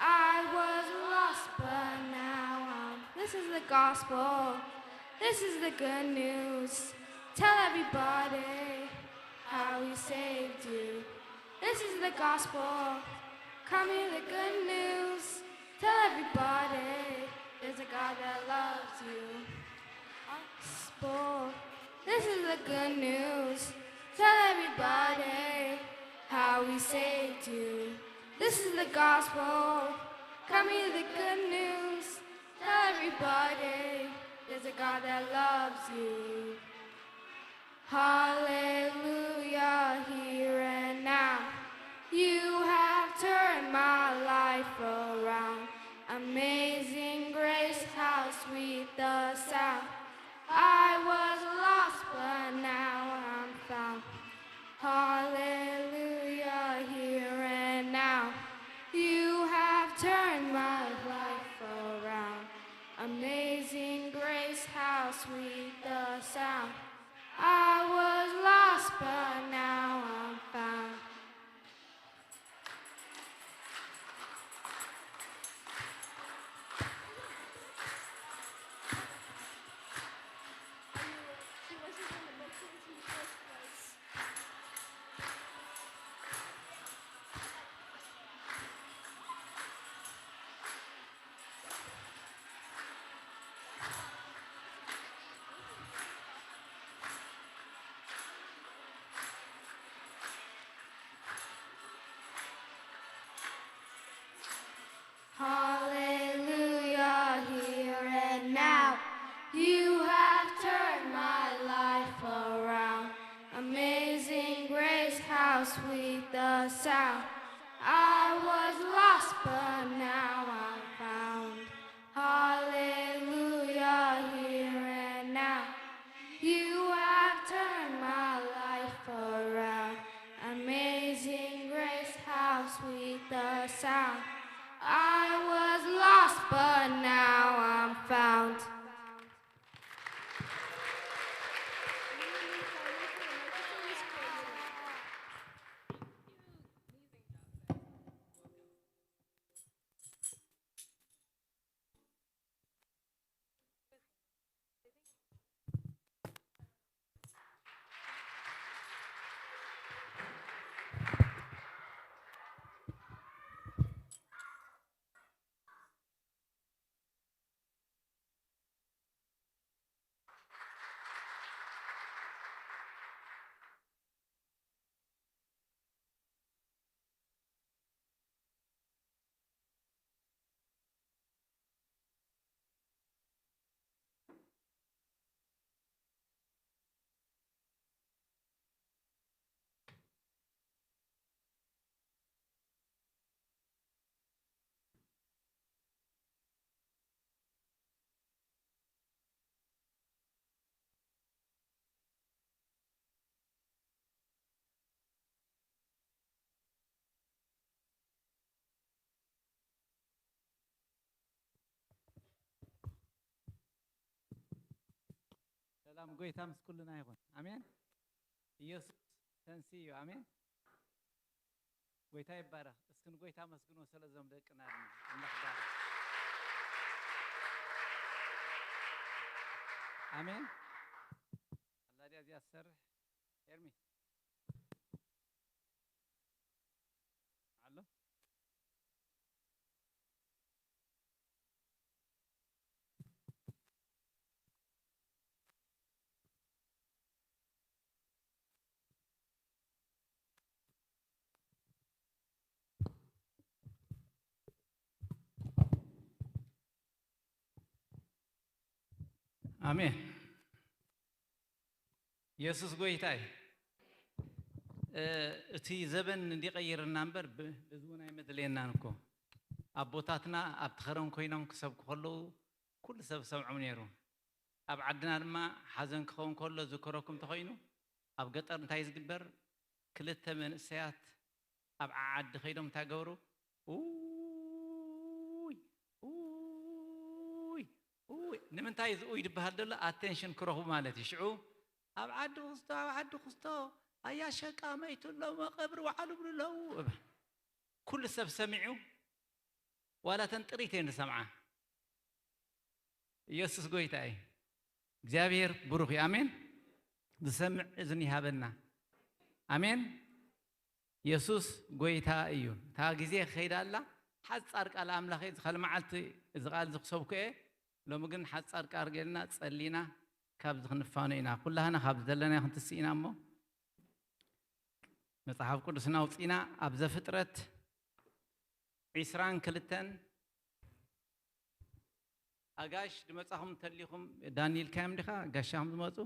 I was lost, but now I'm. This is the gospel. This is the good news. Tell everybody how he saved you. This is the gospel. Come hear the good news. Tell everybody there's a God that loves you. Gospel. This is the good news. Tell everybody how he saved you. This is the gospel. Come hear the good news. Tell everybody there's a God that loves you. Hallelujah, here and now. You have turned my life around. Amazing grace, how sweet the sound. I was lost, but now I'm found. Hallelujah, here and now. You have turned my life around. Amazing grace, how sweet the sound. I was lost, but now I'm found. Hallelujah, here and now. You have turned my life around. Amazing grace, how sweet the sound. I was lost, but now I'm found. Hallelujah, here and now. You have turned my life around. Amazing grace, how sweet the sound. I was lost, but now I'm found. ሰላም ጎይታ ምስ ኩልና ይኹን። ኣሜን። ኢየሱስ ተንሲ እዩ። ኣሜን። ጎይታ ይባረኽ። እስኪ ንጎይታ መስግኖ ስለ እዞም ደቅና ድማ። ኣምላኽ ይባረኽ። ኣሜን። ኣላ ድያ እዚኣ ትሰርሕ? ኤርሚ። ኣሎ? ኣሜን። የሱስ ጎይታ እዩ። እ፣ እቲ ዘበን እንዲቀይርና እምበር ብ-፣ በዚ እውን ኣይመድለየናን እኮ። ኣቦታትና ኣብቲ ኸረን ኮይኖም ክሰብኩ ከለዉ ኩሉ ሰብ ሰምዖም ነይሩ። ኣብ ዓድና ድማ ሓዘን ክኸውን ከሎ ዝከረኩም እንተኾይኑ ኣብ ገጠር እንታይ ዝግበር? ክልተ መንእሰያት ኣብ ዓዓዲ ከይዶም እንታይ ገብሩ? ኡይ፣ ኡይ፣ ኡይ። ንምንታይ እዚ ኡይ ዝበሃል ዘሎ? ኣቴንሽን ክረኽቡ ማለት እዩ። ሽዑ ኣብ ዓዲ ክስቶ፣ ኣብ ዓዲ ክስቶ፣ ኣያ ሸቃመይቱ ኣሎ፣ መቐብሪ ወዓሉ ብሉ ኣለዉ። እባ ኩሉ ሰብ ሰሚዑ፣ ዋላ ተን ጥሪት እየን ዝሰምዓ። ኢየሱስ ጎይታ እዩ። እግዚኣብሔር ብሩኽ እዩ። ኣሜን። ዝሰምዕ እዝኒ ይሃበና። ኣሜን። የሱስ ጎይታ እዩ። እታ ግዜ ክኸይዳ ኣላ፣ ሓጻር ቃል ኣምላኽ እዩ። ዝኸል መዓልቲ እዚ ቃል እዚ ክሰብኩ እየ። ሎሚ ግን ሓጻር ቃል ጌርና ጸሊና ካብዚ ክንፋኖ ኢና። ኩላህና ካብዚ ዘለና ክንትስእ ኢና እሞ፣ መጽሓፍ ቅዱስና ኣውጺና ኣብ ዘፍጥረት ዒስራን ክልተን ኣጋሽ ድመጻኹም እንተሊኹም፣ ዳኒ ኢልካዮም ዲኻ? ጋሻኹም ዝመጹ?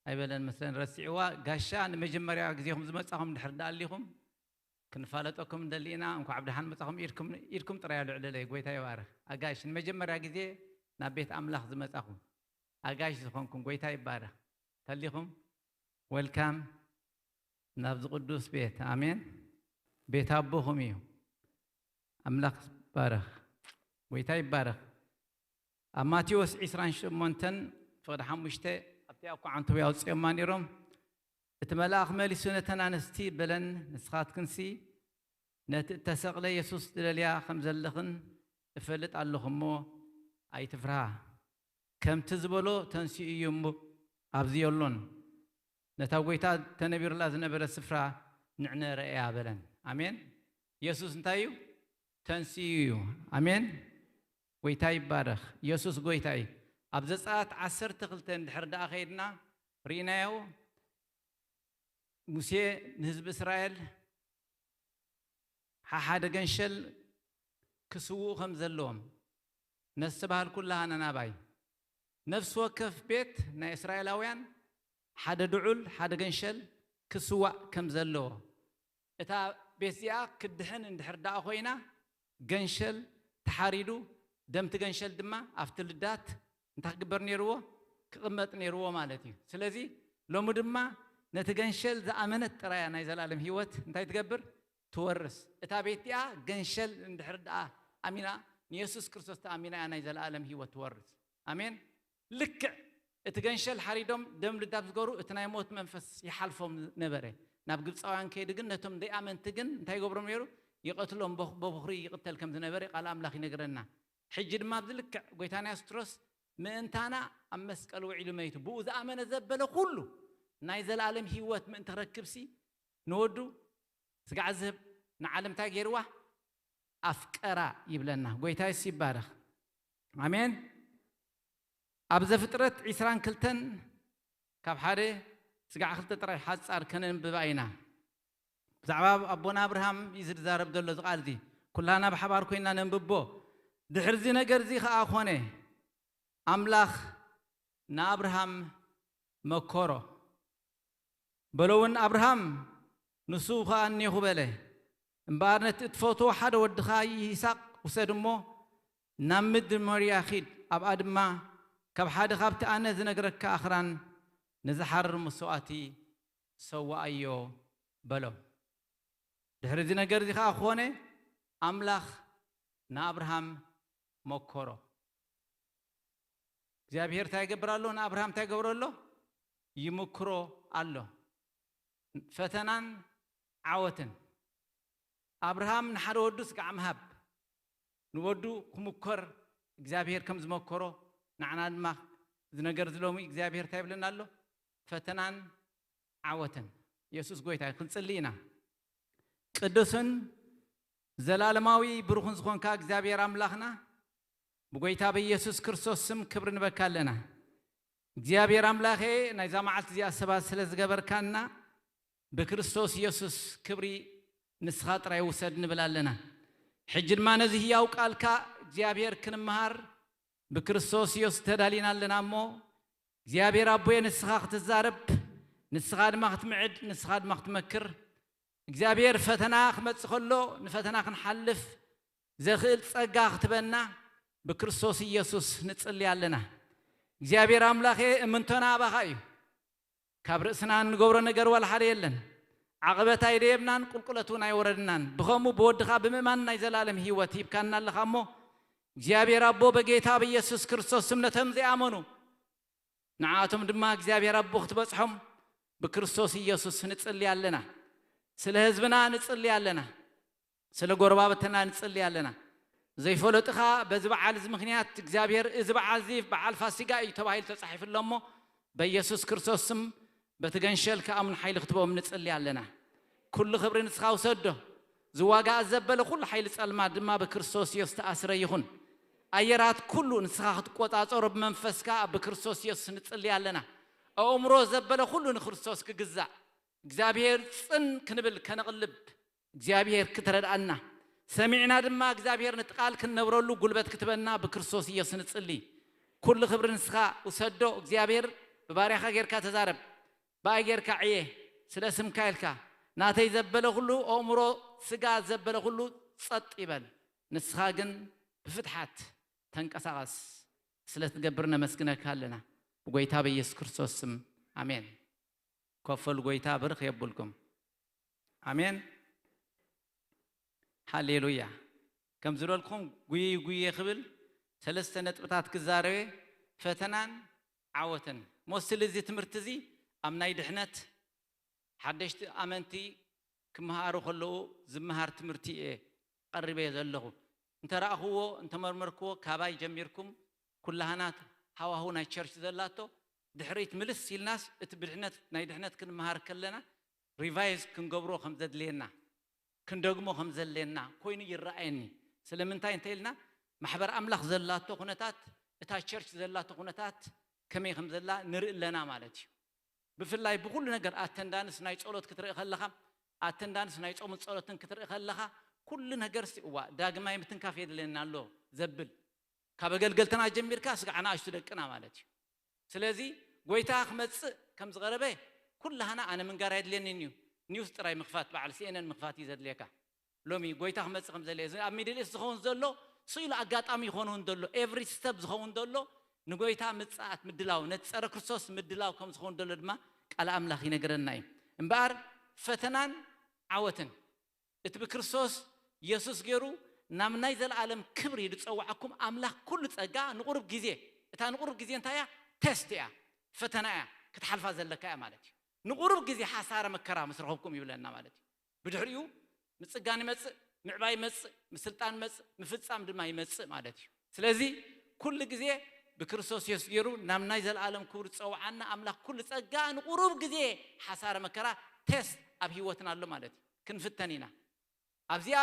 ኣይበለን መስለን፣ ረሲዕዋ። ጋሻ ንመጀመርያ ግዜኹም ዝመጻኹም እንድሕር ደኣ ኣሊኹም፣ ክንፋለጠኩም እንደሊ ኢና። እንኳዕ ብደሓን መጻኹም ኢድኩም፣ ኢድኩም ጥራይ ኣልዕሉለይ። ጎይታ ይባርኽ። ኣጋሽ ንመጀመርያ ግዜ ናብ ቤት ኣምላኽ ዝመጻኹም፣ ኣጋሽ ዝኾንኩም፣ ጎይታ ይባርኽ። ተሊኹም? ዌልካም ናብዚ ቅዱስ ቤት። ኣሜን። ቤት ኣቦኹም እዩ። ኣምላኽ ይባረኽ። ጎይታ ይባረኽ። ኣብ ማቴዎስ ዒስራን ሸሞንተን ፍቕዲ ሓሙሽተ ኣብቲ ኣብ ኳዓንተው ኣውጺኦማ ነይሮም። እቲ መልኣኽ መሊሱ ነተን ኣንስቲ በለን፣ ንስኻትክንሲ ነቲ እተሰቕለ የሱስ ትደልያ ከም ዘለኽን እፈልጥ ኣለኹ እሞ፣ ኣይትፍርሃ። ከምቲ ዝበሎ ተንሲኡ እዩ እሞ፣ ኣብዚ የሎን። ነታ ጐይታ ተነቢሩላ ዝነበረ ስፍራ ንዕነ ረኣያ በለን። ኣሜን። የሱስ እንታይ እዩ? ተንሲኡ እዩ። ኣሜን። ጐይታ ይባረኽ። የሱስ ጐይታ እዩ። ኣብ ዘጸኣት ዓሰርተ ክልተ እንድሕር ደኣ ኸይድና ርኢናዮ፣ ሙሴ ንህዝቢ እስራኤል ሓሓደ ገንሸል ክስውኡ ከም ዘለዎም፣ ነስተባህል ኩላህና ናባይ። ነፍሲ ወከፍ ቤት ናይ እስራኤላውያን ሓደ ድዑል፣ ሓደ ገንሸል ክስዋእ ከም ዘለዎ፣ እታ ቤት እዚኣ ክድሕን እንድሕር ደኣ ኮይና፣ ገንሸል ተሓሪዱ፣ ደምቲ ገንሸል ድማ ኣብቲ ልዳት እንታይ ክግበር ነይርዎ? ክቕመጥ ነይርዎ ማለት እዩ። ስለዚ ሎሚ ድማ ነቲ ገንሸል ዝኣመነት ጥራያ ናይ ዘላለም ህይወት እንታይ ትገብር? ትወርስ። እታ ቤት እቲኣ ገንሸል እንድሕር ደኣ ኣሚና፣ ንየሱስ ክርስቶስ ተኣሚና እያ ናይ ዘላለም ህይወት ትወርስ። ኣሜን። ልክዕ እቲ ገንሸል ሓሪዶም ደም ልዳብ ዝገሩ፣ እቲ ናይ ሞት መንፈስ ይሓልፎም ነበረ። ናብ ግብፃውያን ከይዱ ግን ነቶም ደይኣመንቲ ግን እንታይ ይገብሮም ነይሩ? ይቐትሎም፣ በኹ-፣ በኹሪ ይቕተል ከም ዝነበረ ቃል ኣምላኽ ይነግረና። ሕጂ ድማ ኣብዚ ልክዕ ጐይታና የሱስ ክርስቶስ ምእንታና ኣብ መስቀል ውዒሉ መይቱ፣ ብኡ ዝኣመነ ዘበለ ኩሉ ናይ ዘላለም ህይወት ምእንቲ ክረክብሲ ንወዱ ስጋዕ ዝህብ ንዓለም እንታይ ገይርዋ? ኣፍቀራ ይብለና። ጐይታ የሱስ ይባረኽ። ኣሜን። ኣብ ዘፍጥረት ዒስራን ክልተን ካብ ሓደ ስጋዕ ክልተ ጥራይ ሓጻር ከነንብባ ኢና። ብዛዕባ ኣቦና ኣብርሃም እዩ ዝዛረብ ዘሎ እዚ ቃል እዚ። ኩላና ብሓባር ኮይና ነንብቦ። ድሕሪ እዚ ነገር እዚ ኸኣ ኾነ፣ ኣምላኽ ንኣብርሃም መከሮ። በሎ እውን፣ ኣብርሃም፣ ንሱ ኸኣ እኔኹ በለ። እምበኣር ነቲ እትፈትዎ ሓደ ወድኻ ይስሐቅ ውሰድ እሞ ናብ ምድሪ ሞርያ ኺድ፣ ኣብኣ ድማ ካብ ሓደ ካብቲ ኣነ ዝነግረካ ኣኽራን ንዝሓርር መስዋእቲ ሰውኣዮ በሎ። ድሕሪ እዚ ነገር እዚ ኸኣ ኾነ፣ ኣምላኽ ንኣብርሃም መከሮ። እግዚኣብሔር እንታይ ይገብር ኣሎ? ንኣብርሃም እንታይ ይገብሮ ኣሎ? ይምክሮ ኣሎ። ፈተናን ዓወትን። ኣብርሃም ንሓደ ወዱ ስጋዕ ምሃብ፣ ንወዱ ክምኮር እግዚኣብሔር ከም ዝመከሮ፣ ንዓና ድማ እዚ ነገር እዚ ሎሚ እግዚኣብሔር እንታይ ይብለና ኣሎ? ፈተናን ዓወትን። የሱስ ጎይታ እዩ። ክንጽሊ ኢና። ቅዱስን ዘላለማዊ ብሩኽን ዝኾንካ እግዚኣብሔር ኣምላኽና፣ ብጎይታ በኢየሱስ ክርስቶስ ስም ክብሪ ንበካ ኣለና። እግዚኣብሔር ኣምላኸ፣ ናይዛ መዓልቲ እዚኣ ሰባት ስለ ዝገበርካና፣ ብክርስቶስ ኢየሱስ ክብሪ ንስኻ ጥራይ ውሰድ ንብል ኣለና። ሕጂ ድማ ነዚ ህያው ቃልካ እግዚኣብሔር ክንምሃር ብክርስቶስ ኢየሱስ ተዳሊና ኣለና እሞ፣ እግዚኣብሔር ኣቦየ፣ ንስኻ ክትዛረብ፣ ንስኻ ድማ ክትምዕድ፣ ንስኻ ድማ ክትመክር፣ እግዚኣብሔር ፈተና ክመጽእ ከሎ ንፈተና ክንሓልፍ ዘኽእል ጸጋ ክትበና ብክርስቶስ ኢየሱስ ንጽሊ ኣለና። እግዚኣብሔር ኣምላኸ፣ እምንቶና ኣባኻ እዩ። ካብ ርእስና እንገብሮ ነገር ዋላ ሓደ የለን። ዓቐበት ኣይደየብናን፣ ቁልቁለት እውን ኣይወረድናን። ብኸምኡ ብወድኻ ብምእማን ናይ ዘላለም ህይወት ሂብካና ኣለኻ እሞ፣ እግዚኣብሔር ኣቦ፣ በጌታ ብኢየሱስ ክርስቶስ ስም ነቶም ዘይኣመኑ፣ ንዓቶም ድማ እግዚኣብሔር ኣቦ ክትበጽሖም ብክርስቶስ ኢየሱስ ንጽሊ ኣለና። ስለ ህዝብና ንጽሊ ኣለና። ስለ ጎረባብትና ንጽሊ ኣለና። ዘይፈለጥኻ በዚ በዓል እዚ ምኽንያት እግዚኣብሔር፣ እዚ በዓል እዚ በዓል ፋሲጋ እዩ ተባሂሉ ተጻሒፉ ኣሎ እሞ፣ በኢየሱስ ክርስቶስ ስም በቲ ገንሸል ክኣምኑ ሓይሊ ክትቦም ንጽሊ ኣለና። ኩሉ ክብሪ ንስኻ ውሰዶ። ዝዋጋእ ዘበለ ኩሉ ሓይሊ ጸልማት ድማ ብክርስቶስ ኢየሱስ ተኣስረ ይኹን። ኣየራት ኩሉ ንስኻ ክትቆጻጸሮ ብመንፈስካ ብክርስቶስ ኢየሱስ ንጽሊ ኣለና። ኣእምሮ ዘበለ ኩሉ ንክርስቶስ ክግዛእ፣ እግዚኣብሔር ጽን ክንብል ከነቕልብ እግዚኣብሔር ክትረድኣና፣ ሰሚዕና ድማ እግዚኣብሔር ነቲ ቃል ክንነብረሉ ጉልበት ክትበና ብክርስቶስ ኢየሱስ ንጽሊ። ኩሉ ክብሪ ንስኻ ውሰዶ። እግዚኣብሔር ብባርያኻ ጌርካ ተዛረብ፣ ብኣይ ጌርካ ዕየ፣ ስለ ስምካ ኢልካ። ናተይ ዘበለ ኩሉ፣ ኣእምሮ፣ ስጋ ዘበለ ኩሉ ጸጥ ይበል። ንስኻ ግን ብፍትሓት ተንቀሳቐስ። ስለ ትገብር ነመስግነካ ኣለና። ብጎይታ በኢየሱስ ክርስቶስ ስም፣ ኣሜን። ኮፈሉ ጎይታ ብርኽ የብልኩም። ኣሜን። ሃሌሉያ። ከም ዝበልኩም ጉየ ጉየ ክብል ሰለስተ ነጥብታት ክዛረበ፣ ፈተናን ዓወትን። ሞስትሊ እዚ ትምህርቲ እዚ ኣብ ናይ ድሕነት ሓደሽቲ ኣመንቲ ክመሃሩ ከለዉ ዝመሃር ትምህርቲ እየ ቀሪበ ዘለኹ። እንተረኣኽዎ፣ እንተመርመርክዎ፣ ካባይ ጀሚርኩም ኩላህናት ሃዋሁ ናይ ቸርች ዘላቶ ድሕሪት ምልስ ኢልናስ እቲ ብድሕነት፣ ናይ ድሕነት ክንመሃር ከለና ሪቫይዝ ክንገብሮ ከም ዘድልየና፣ ክንደግሞ ከም ዘድልየና ኮይኑ ይረኣየኒ። ስለምንታይ እንተ ኢልና፣ ማሕበር ኣምላኽ ዘላቶ ኩነታት፣ እታ ቸርች ዘላቶ ኩነታት ከመይ ከም ዘላ ንርኢ ኣለና ማለት እዩ። ብፍላይ ብኩሉ ነገር ኣተንዳንስ ናይ ጸሎት ክትርኢ ከለኻ፣ ኣተንዳንስ ናይ ጾምን ጸሎትን ክትርኢ ከለኻ፣ ኩሉ ነገር ሲ እዋ ዳግማይ ምትንካፍ የድልየና ኣሎ ዘብል፣ ካብ ኣገልገልትና ጀሚርካ ስጋዕ ንኣሽቱ ደቅና ማለት እዩ። ስለዚ ጎይታ ክመጽእ ከም ዝቐረበ ኩላህና ኣነ ምንጋር ኣይድልየንን እዩ። ኒውስ ጥራይ ምኽፋት፣ በዓል ሲኤንኤን ምኽፋት እዩ ዘድልየካ። ሎሚ ጎይታ ክመጽእ ከም ዘለ፣ እዚ ኣብ ሚድል ኢስት ዝኸውን ዘሎ ስኢሉ ኣጋጣሚ ይኾን እውን ዘሎ፣ ኤቭሪ ስተፕ ዝኸውን ዘሎ ንጎይታ ምጽኣት ምድላው፣ ነቲ ጸረ ክርስቶስ ምድላው ከም ዝኸውን ዘሎ ድማ ቃል ኣምላኽ ይነግረና እዩ። እምበኣር ፈተናን ዓወትን፣ እቲ ብክርስቶስ የሱስ ገይሩ ናብ ናይ ዘለኣለም ክብሪ ዝጸውዓኩም ኣምላኽ ኩሉ ጸጋ ንቑሩብ ግዜ፣ እታ ንቑሩብ ግዜ እንታይ እያ? ቴስት እያ፣ ፈተና እያ፣ ክትሓልፋ ዘለካ እያ ማለት እዩ። ንቑሩብ ግዜ ሓሳረ መከራ ምስ ረኸብኩም ይብለና ማለት እዩ። ብድሕሪኡ ምጽጋን ይመጽእ፣ ምዕባይ ይመጽእ፣ ምስልጣን ይመጽእ፣ ምፍጻም ድማ ይመጽእ ማለት እዩ። ስለዚ ኩሉ ግዜ ብክርስቶስ የሱስ ገይሩ ናብ ናይ ዘለኣለም ክብሪ ዝጸውዓና ኣምላኽ ኩሉ ጸጋ ንቑሩብ ግዜ ሓሳረ መከራ ቴስት ኣብ ህይወትና ኣሎ ማለት እዩ። ክንፍተን ኢና። ኣብዚኣ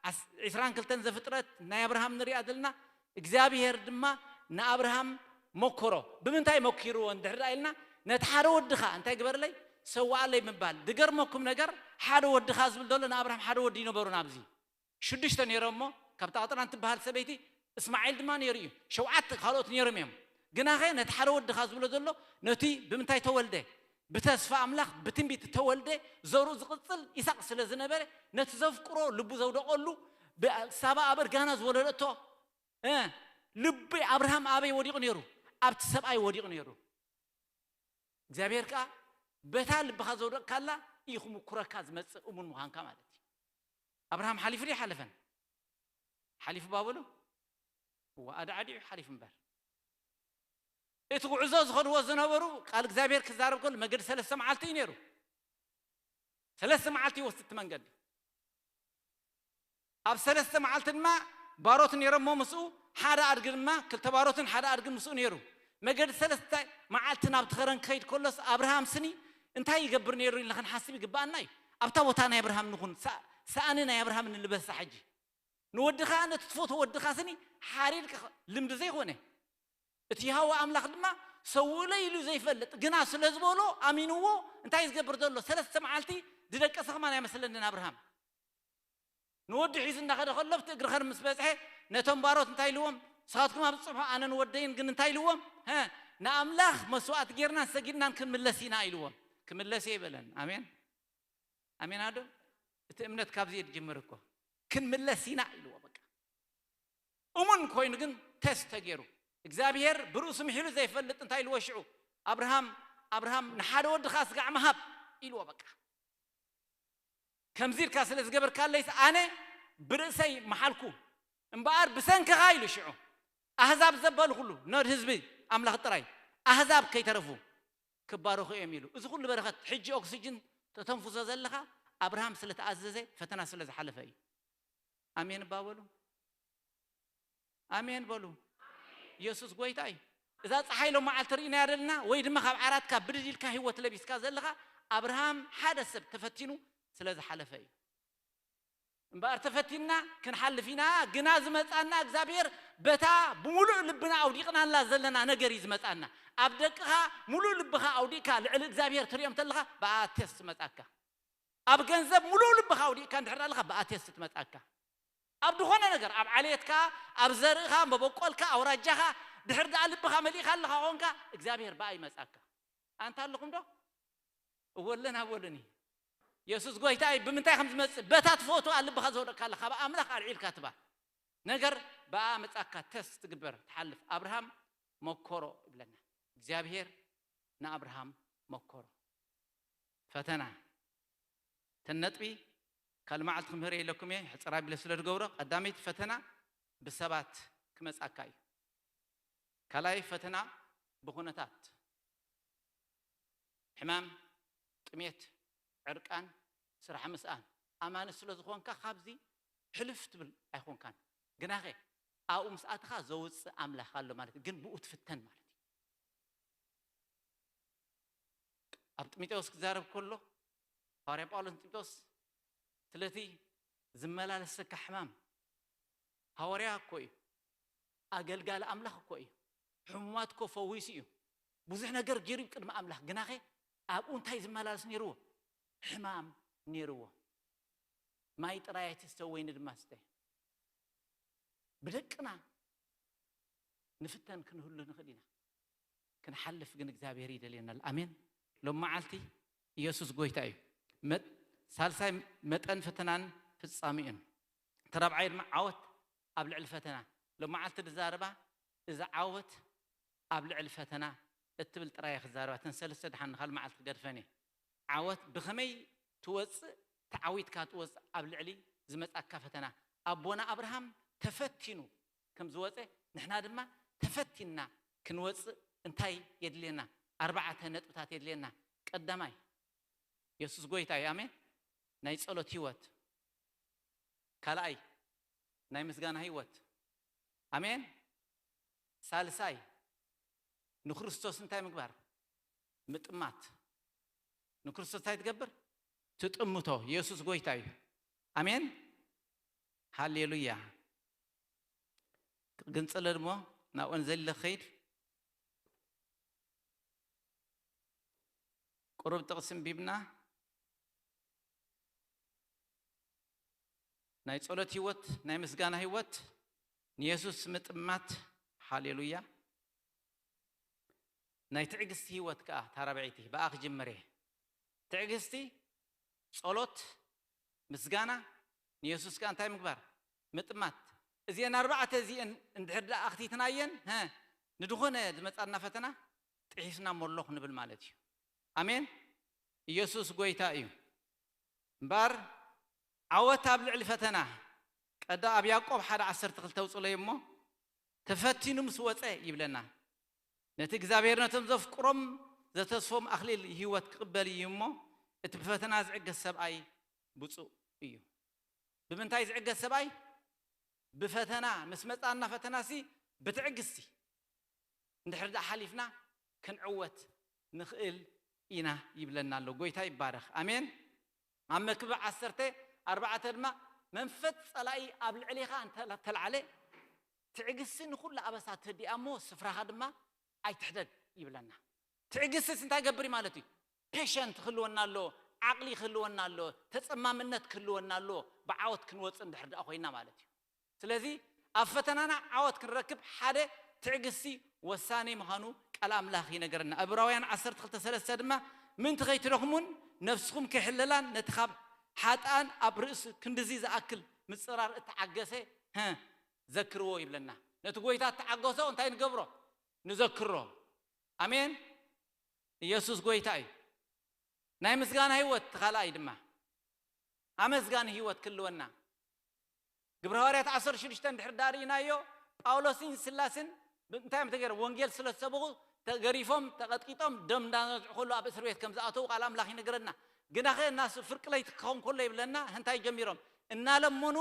ዓስ-፣ ዕስራን ክልተን ዘፍጥረት ናይ ኣብርሃም ንሪኣ ዘለና፣ እግዚኣብሄር ድማ ንኣብርሃም መኮሮ። ብምንታይ መኪርዎ እንድሕር ደኣ ኢልና፣ ነቲ ሓደ ወድኻ እንታይ ግበረለይ? ሰዋኣለይ ምባል። ድገርመኩም ነገር፣ ሓደ ወድኻ ዝብል ዘሎ ንኣብርሃም ሓደ ወዲ ይነበሩ ናብዚ። ሽዱሽተ ነይሮም እሞ፣ ካብታ ቀጥራን ትበሃል ሰበይቲ እስማዒል ድማ ነይሩ እዩ። ሸውዓተ ካልኦት ነይሮም እዮም። ግናኸ ነቲ ሓደ ወድኻ ዝብሎ ዘሎ፣ ነቲ ብምንታይ ተወልደ? ብተስፋ ኣምላኽ ብትንቢት ተወልደ፣ ዘርኡ ዝቕጽል ይስሐቅ ስለ ዝነበረ፣ ነቲ ዘፍቅሮ ልቡ ዘውደቐሉ፣ ብ-፣ ሳባ ኣብ እርጋና ዝወለደቶ፣ እ፣ ልቢ ኣብርሃም ኣበይ ወዲቑ ነይሩ? ኣብቲ ሰብኣይ ወዲቑ ነይሩ። እግዚኣብሔር ከኣ በታ ልብኻ ዘውደቕካላ እዩ ክምኩረካ ዝመጽእ እሙን ምዃንካ ማለት እዩ። ኣብርሃም ሓሊፉ ድዩ ሓለፈን? ሓሊፉ ባበሉ? እዋ፣ ኣዳዕዲዑ ሓሊፉ እምበር። እቲ ጉዕዞ ዝኸድዎ ዝነበሩ ቃል እግዚኣብሔር ክዛረብ ከሎ መገዲ ሰለስተ መዓልቲ እዩ ነይሩ። ሰለስተ መዓልቲ ይወስድ እቲ መንገዲ። ኣብ ሰለስተ መዓልቲ ድማ ባሮት ነይሮሞ ምስኡ፣ ሓደ ኣድጊ ድማ፣ ክልተ ባሮትን ሓደ ኣድግን ምስኡ ነይሩ። መገዲ ሰለስተ መዓልቲ ናብቲ ኸረን ክኸይድ ከሎስ ኣብርሃም ስኒ እንታይ ይገብር ነይሩ ኢልና ክንሓስብ ይግብኣና እዩ። ኣብታ ቦታ ናይ ኣብርሃም ንኹን፣ ሰ-፣ ሰኣኒ ናይ ኣብርሃም ንልበሳ ሕጂ። ንወድኻ፣ ነቲ ትፈትዎ ወድኻ ስኒ ሓሪድካ ልምዲ ዘይኮነ፣ እቲ የሆዋ ኣምላኽ ድማ ሰውእለይ ኢሉ ዘይፈልጥ፣ ግና ስለ ዝበሎ ኣሚንዎ እንታይ ዝገብር ዘሎ? ሰለስተ መዓልቲ ዝደቀሰ ከማን ኣይመስለንን ኣብርሃም። ንወዲ ሒዙ እናኸደ ከሎ ኣብቲ እግሪ ኸርም ምስ በጽሐ ነቶም ባሮት እንታይ ኢልዎም? ንስኻትኩም ኣብ ጽፍሑ ኣነን ወደይን ግን እንታይ ኢልዎም? ሀ፣ ንኣምላኽ መስዋዕቲ ጌርናን ሰጊድናን ክንምለስ ኢና ኢልዎም። ክምለስ እየ በለን። ኣሜን። ኣሜን ኣዶ። እቲ እምነት ካብዚ እየ ዝጅምር እኮ። ክንምለስ ኢና ኢልዎ በቃ። እሙን ኮይኑ ግን ተስት ተገይሩ። እግዚኣብሔር ብርእሱ ምሒሉ ዘይፈልጥ እንታይ ኢልዎ ሽዑ? ኣብርሃም፣ ኣብርሃም ንሓደ ወድኻ ስጋዕ ምሃብ ኢልዎ በቃ። ከምዚ ኢልካ ስለ ዝገበርካለይስ ኣነ ብርእሰይ መሓልኩ እምበኣር ብሰንክኻ ኢሉ ሽዑ ኣህዛብ ዘበሉ ኩሉ ነድ ህዝቢ ኣምላኽ ጥራይ ኣህዛብ ከይተረፉ ክባረኹ እዮም ኢሉ። እዚ ኩሉ በረኸት ሕጂ ኦክስጅን ተተንፍሶ ዘለኻ ኣብርሃም ስለ ተኣዘዘ ፈተና ስለ ዝሓለፈ እዩ። ኣሜን እባ በሉ። ኣሜን በሉ። ኢየሱስ ጎይታ እዩ። እዛ ፀሓይ ሎም መዓልቲ ርኢናያ ዘለና ወይ ድማ ካብ ዓራትካ ብድድ ኢልካ ህይወት ለቢስካ ዘለኻ ኣብርሃም ሓደ ሰብ ተፈቲኑ ስለ ዝሓለፈ እዩ። እምበኣር ተፈቲንና ክንሓልፍ ኢና፣ ግና ዝመጻና እግዚኣብሔር በታ ብምሉእ ልብና ኣውዲቕናላ ዘለና ነገር እዩ ዝመጻና። ኣብ ደቅኻ ምሉእ ልብኻ ኣውዲቕካ ልዕሊ እግዚኣብሔር ትሪኦም ተለኻ ብኣ ቴስት ትመጻካ። ኣብ ገንዘብ ምሉእ ልብኻ ኣውዲቕካ እንድሕር ኣለኻ ብኣ ቴስት ትመጻካ። ኣብ ዝኾነ ነገር፣ ኣብ ዓሌትካ፣ ኣብ ዘርእኻ፣ መበቆልካ፣ ኣውራጃኻ፣ ድሕር ደኣ ልብኻ መሊእካ ኣለኻ ኾንካ እግዚኣብሔር ብኣ ይመጻካ። ኣንታ ኣለኹም ዶ? እወ ኣለና በሉኒ። የሱስ ጎይታ እዩ። ብምንታይ ከም ዝመጽእ በታ ትፈትዋ ልብኻ ዘውደቅካ ኣለ ካብ ኣምላኽ ኣልዒልካ ትባ ነገር ብኣ መጻካ ተስት ትግበር ትሓልፍ። ኣብርሃም መኮሮ ይብለና እግዚኣብሔር ንኣብርሃም መኮሮ። ፈተና ተን ነጥቢ ካልእ መዓልቲ ክምህር የለኩም እየ ሕጽር ኣቢለ ስለ ዝገብሮ ቀዳመይቲ ፈተና ብሰባት ክመጻካ እዩ። ካልኣይ ፈተና ብኹነታት ሕማም፣ ጥሜት፣ ዕርቃን፣ ስራሕ ምስኣን ኣማኒ ስለ ዝኾንካ ካብዚ ሕልፍ ትብል ኣይኮንካን። ግናኸ ኣብኡ ምስ ኣተኻ ዘውፅእ ኣምላኽ ኣሎ ማለት እዩ። ግን ብኡ ትፍተን ማለት እዩ። ኣብ ጢሞቴዎስ ክዛረብ ከሎ ሃዋርያ ጳውሎስ ንጢሞቴዎስ ስለቲ ዝመላለሰካ ሕማም ሃዋርያ እኮ እዩ፣ ኣገልጋሊ ኣምላኽ እኮ እዩ፣ ሕሙማት እኮ ፈዊሱ እዩ፣ ብዙሕ ነገር ገይሩ እዩ ቅድሚ ኣምላኽ። ግናኸ ኣብኡ እንታይ ዝመላለስ ነይርዎ? ሕማም ነይርዎ። ማይ ጥራይ ኣይትስተ፣ ወይኒ ድማ ስተ። ብደቅና ንፍተን ክንህሉ ንኽእል ኢና። ክንሓልፍ ግን እግዚኣብሔር ይደልየና ኣሎ። ኣሜን። ሎም መዓልቲ ኢየሱስ ጎይታ እዩ። መ-፣ ሳልሳይ መጠን ፈተናን ፍጻሜኡን። እቲ ራብዓይ ድማ ዓወት ኣብ ልዕሊ ፈተና። ሎም መዓልቲ ዝዛረባ እዚ ዓወት ኣብ ልዕሊ ፈተና እትብል ጥራይ እየ ክዛረባ። እተን ሰለስተ ድሓን ንኻል መዓልቲ ክገድፈን እየ። ዓወት ብኸመይ ትወፅእ? ተዓዊትካ ትወፅእ ኣብ ልዕሊ ዝመፃካ ፈተና። ኣቦና ኣብርሃም ተፈቲኑ ከም ዝወፀ ንሕና ድማ ተፈቲንና ክንወፅእ እንታይ የድልየና? ኣርባዕተ ነጥብታት የድልየና። ቀዳማይ የሱስ ጎይታ እዩ። ኣሜን። ናይ ጸሎት ህይወት። ካልኣይ ናይ ምስጋና ህይወት። ኣሜን። ሳልሳይ ንክርስቶስ እንታይ ምግባር? ምጥማት። ንክርስቶስ እንታይ ትገብር? ትጥምቶ። የሱስ ጎይታ እዩ። ኣሜን። ሃሌሉያ። ክግንጽለ ድሞ ናብኦን ዘለ ኸይድ። ቁሩብ ጥቕሲ ኣንቢብና ናይ ጸሎት ህይወት፣ ናይ ምስጋና ህይወት፣ ንየሱስ ምጥማት። ሃሌሉያ። ናይ ትዕግስቲ ህይወት ከኣ ታራብዒቲ ብኣ ክጅምር እየ። ትዕግስቲ፣ ጸሎት፣ ምስጋና፣ ንየሱስ ከኣ እንታይ ምግባር? ምጥማት። እዚአን ኣርባዕተ እዚአን እንድሕር ደኣ ኣኽቲትናየን፣ ሀ፣ ንድኾነ ዝመጻና ፈተና ጥሒስና ሞሎኽ ንብል ማለት እዩ። ኣሜን። ኢየሱስ ጎይታ እዩ። እምበኣር ዓወት ኣብ ልዕሊ ፈተና ቀዳ ኣብ ያዕቆብ ሓደ ዓሰርተ ክልተ ኣውጽለዮ እሞ ተፈቲኑ ምስ ወጸ ይብለና። ነቲ እግዚኣብሔር ነቶም ዘፍቅሮም ዘተስፎም ኣኽሊል ህይወት ክቕበል እዩ እሞ፣ እቲ ብፈተና ዝዕገስ ሰብኣይ ብፁዕ እዩ። ብምንታይ ዝዕገስ ሰብኣይ? ብፈተና። ምስ መጻና ፈተናሲ ብትዕግስቲ እንድሕር ደኣ ሓሊፍና ክንዕወት ንኽእል ኢና ይብለና ኣሎ። ጎይታ ይባረኽ። ኣሜን። ኣብ መክብብ ዓሰርተ ኣርባዕተ ድማ፣ መንፈስ ጸላኢ ኣብ ልዕሌኻ እንተ ተላዕለ፣ ትዕግስቲ ንኹሉ ኣበሳ ተዲኣ እሞ፣ ስፍራኻ ድማ ኣይትሕደግ ይብለና። ትዕግስቲ እንታይ ገብር ማለት እዩ? ፔሸንት ክህልወና ኣሎ፣ ዓቕሊ ክህልወና ኣሎ፣ ተጸማምነት ክህልወና ኣሎ፣ ብዓወት ክንወጽእ እንድሕር ደኣ ኮይና ማለት እዩ። ስለዚ ኣብ ፈተናና ዓወት ክንረክብ ሓደ ትዕግስቲ ወሳኒ ምዃኑ ቃል ኣምላኽ ይነገረና። ዕብራውያን ዓሰርተ ክልተ ሰለስተ ድማ፣ ምእንቲ ከይትደኽሙን ነፍስኹም ከይሕለላን ነቲ ካብ ሓጥኣን ኣብ ርእሲ ክንድዚ ዝኣክል ምጽራር እተዓገሰ፣ ሀ፣ ዘክርዎ ይብለና። ነቲ ጎይታ እተዓገሶ እንታይ ንገብሮ? ንዘክሮ። ኣሜን። ኢየሱስ ጎይታ እዩ። ናይ ምስጋና ህይወት እቲ ካልኣይ ድማ ኣመስጋኒ ህይወት ክህልወና። ግብረ ሃዋርያት ዓሰርተ ሽዱሽተ እንድሕር ዳኣ ርኢናዮ፣ ጳውሎስን ስላስን ብ-፣ እንታይ እዮም ተገይሮም? ወንጌል ስለ ዝሰበኹ ተገሪፎም፣ ተቐጥቂጦም፣ ደም እንዳነዝዑ ከሎ ኣብ እስር ቤት ከም ዝኣተዉ ቃል ኣምላኽ ይነግረና። ግናኸ እናስ ፍርቂ ለይቲ ክኸውን ከሎ ይብለና፣ እንታይ ጀሚሮም? እናለመኑ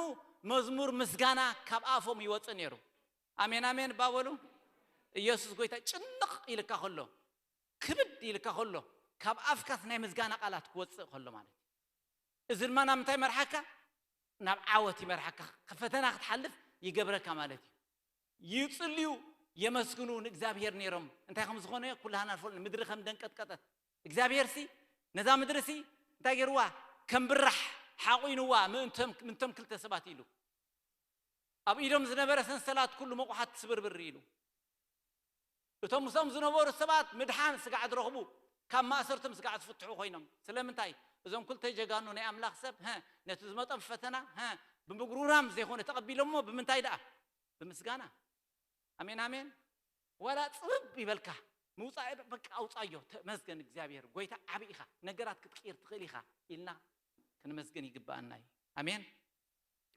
መዝሙር ምስጋና ካብ ኣፎም ይወፅእ ነይሩ። ኣሜን ኣሜን ባበሉ። ኢየሱስ ጎይታ። ጭንቕ ኢልካ ከሎ፣ ክብድ ኢልካ ከሎ፣ ካብ ኣፍካስ ናይ ምስጋና ቃላት ክወፅእ ከሎ ማለት እዩ። እዚ ድማ ናብ ምንታይ መርሓካ? ናብ ዓወት ይመርሓካ። ፈተና ክትሓልፍ ይገብረካ ማለት እዩ። ይጽልዩ፣ የመስግኑ ንእግዚኣብሔር ነይሮም። እንታይ ከም ዝኾነ ኩላህና ንፈልጥ፣ ምድሪ ከም ደንቀጥቀጠት። እግዚኣብሔር ሲ ነዛ ምድሪ ሲ እንታይ ገይርዋ? ከም ብራሕ ሓቑንዋ፣ ምእንቶም፣ ምእንቶም ክልተ ሰባት ኢሉ። ኣብ ኢዶም ዝነበረ ሰንሰላት ኩሉ መቑሓት ስብርብር ኢሉ። እቶም ምስኦም ዝነበሩ ሰባት ምድሓን ስጋዕ ዝረኽቡ፣ ካብ ማእሰርቶም ስጋዕ ዝፍትሑ ኮይኖም። ስለምንታይ? እዞም ክልተ ጀጋኑ ናይ ኣምላኽ ሰብ፣ ሀ፣ ነቲ ዝመጦም ፈተና፣ ሀ፣ ብምጉርምራም ዘይኮነ ተቐቢሎሞ፣ ብምንታይ ደኣ? ብምስጋና። ኣሜን፣ ኣሜን። ዋላ ጽብብ ይበልካ፣ ምውጻእ በቃ ኣውጻዮ፣ ተመስገን እግዚኣብሔር፣ ጎይታ ዓቢ ኢኻ፣ ነገራት ክትቅይር ትኽእል ኢኻ ኢልና ክንመስገን ይግብኣና እዩ። ኣሜን።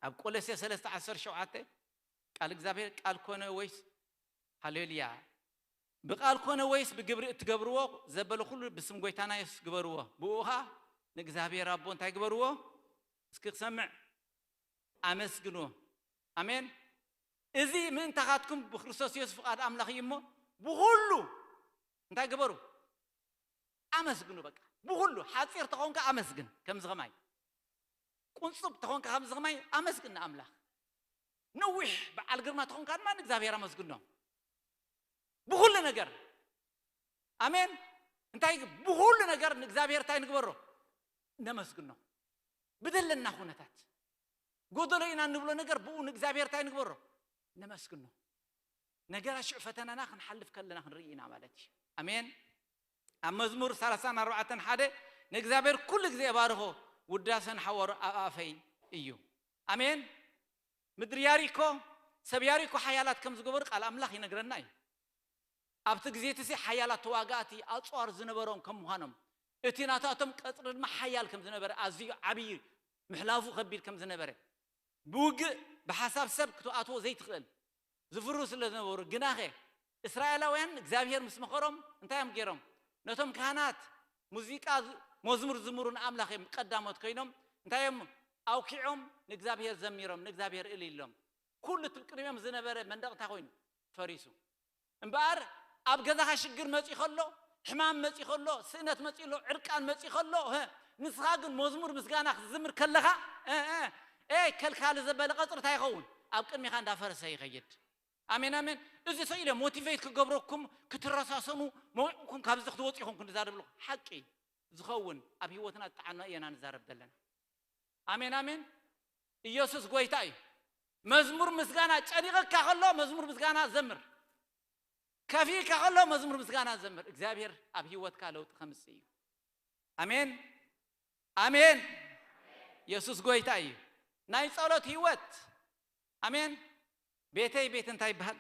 ኣብ ቆሎሴ ሰለስተ ዓሰርተ ሸውዓተ ቃል እግዚኣብሔር፣ ቃል ኮነ ወይስ፣ ሃሌሉያ፣ ብቃል ኮነ ወይስ ብግብሪ እትገብርዎ ዘበለ ኩሉ ብስም ጎይታና የሱስ ግበርዎ፣ ብኡ ኸኣ ንእግዚኣብሔር ኣቦ እንታይ ግበርዎ? እስኪ ክሰምዕ፣ ኣመስግንዎ። ኣሜን። እዚ ምእንታኻትኩም ብክርስቶስ የሱስ ፍቓድ ኣምላኽ እዩ እሞ፣ ብኹሉ እንታይ ግበሩ? ኣመስግኑ። በቃ ብኹሉ። ሓጺር ተኾንካ ኣመስግን፣ ከምዚ ኸማይ። ቁንጹብ ተኾንካ ከምዚ ኸማይ ኣመስግን ንኣምላኽ። ነዊሕ በዓል ግርማ ተኾንካ ድማ ንእግዚኣብሔር ኣመስግኖ። ብኹሉ ነገር። ኣሜን። እንታይ ግ-፣ ብኹሉ ነገር ንእግዚኣብሔር እንታይ ንግበሮ? ነመስግኖ። ብደለና ኩነታት። ጎደሎ ኢና እንብሎ ነገር ብኡ ንእግዚኣብሔር እንታይ ንግበሮ? ነመስግኖ። ነገራት ሽዑ ፈተናና ክንሓልፍ ከለና ክንርኢ ኢና ማለት እዩ። ኣሜን። ኣብ መዝሙር ሰላሳን ኣርባዕተን ሓደ፣ "ንእግዚኣብሔር ኩሉ ግዜ እባርኾ፣ ውዳሰን ሓወሩ ኣብ ኣፈይ እዩ።" ኣሜን። ምድሪ ያሪኮ፣ ሰብ ያሪኮ ሓያላት ከም ዝገበሩ ቃል ኣምላኽ ይነግረና እዩ። ኣብቲ ግዜ እቲ ሓያላት ተዋጋእቲ ኣጽዋር ዝነበሮም ከም ምዃኖም፣ እቲ ናታቶም ቀጽሪ ድማ ሓያል ከም ዝነበረ፣ ኣዝዩ ዓብዪ ምሕላፉ ከቢድ ከም ዝነበረ፣ ብውግእ ብሓሳብ ሰብ ክትኣትዎ ዘይትኽእል ዝፍሩ ስለ ዝነበሩ፣ ግናኸ እስራኤላውያን እግዚኣብሔር ምስ መኸሮም እንታይ እዮም ገይሮም? ነቶም ካህናት ሙዚቃ ዝ-፣ መዝሙር ዝምሩ ንኣምላኽ እዮም ቀዳሞት ኮይኖም። እንታይ እዮም ኣውኪዖም? ንእግዚኣብሔር ዘሚሮም፣ ንእግዚኣብሔር እልል ኢሎም። ኩሉ እቲ ቅድሚኦም ዝነበረ መንደቕ እንታይ ኮይኑ? ፈሪሱ። እምበኣር ኣብ ገዛኻ ሽግር መጺኡ ከሎ፣ ሕማም መጺኡ ከሎ፣ ስእነት መጺኡ ኣሎ፣ ዕርቃን መጺኡ ከሎ፣ ሀ፣ ንስኻ ግን መዝሙር ምስጋና ክትዝምር ከለኻ፣ እ፣ እ፣ ኤ፣ ከልካሊ ዘበለ ቀጽሪ እንታይ ይኸውን? ኣብ ቅድሚኻ እንዳፈረሰ ይኸይድ። ኣሜን፣ ኣሜን። እዚ ሰው ኢለ ሞቲቬት ክገብረኩም፣ ክትረሳሰኑ፣ መውዕቕኩም ካብዚ ክትወጹ ይኹን ክንዛረብ ኣለኹ። ሓቂ ዝኸውን ኣብ ህይወትና ዝጠዓኖ እየና ንዛረብ ዘለና። ኣሜን፣ ኣሜን። ኢየሱስ ጎይታ እዩ። መዝሙር ምስጋና ጨኒቐካ ከሎ መዝሙር ምስጋና ዘምር። ከፊእካ ከሎ መዝሙር ምስጋና ዘምር። እግዚኣብሔር ኣብ ህይወትካ ለውጢ ከምጽእ እዩ። ኣሜን፣ ኣሜን። ኢየሱስ ጎይታ እዩ። ናይ ጸሎት ህይወት። ኣሜን። ቤተይ ቤት እንታይ ይበሃል?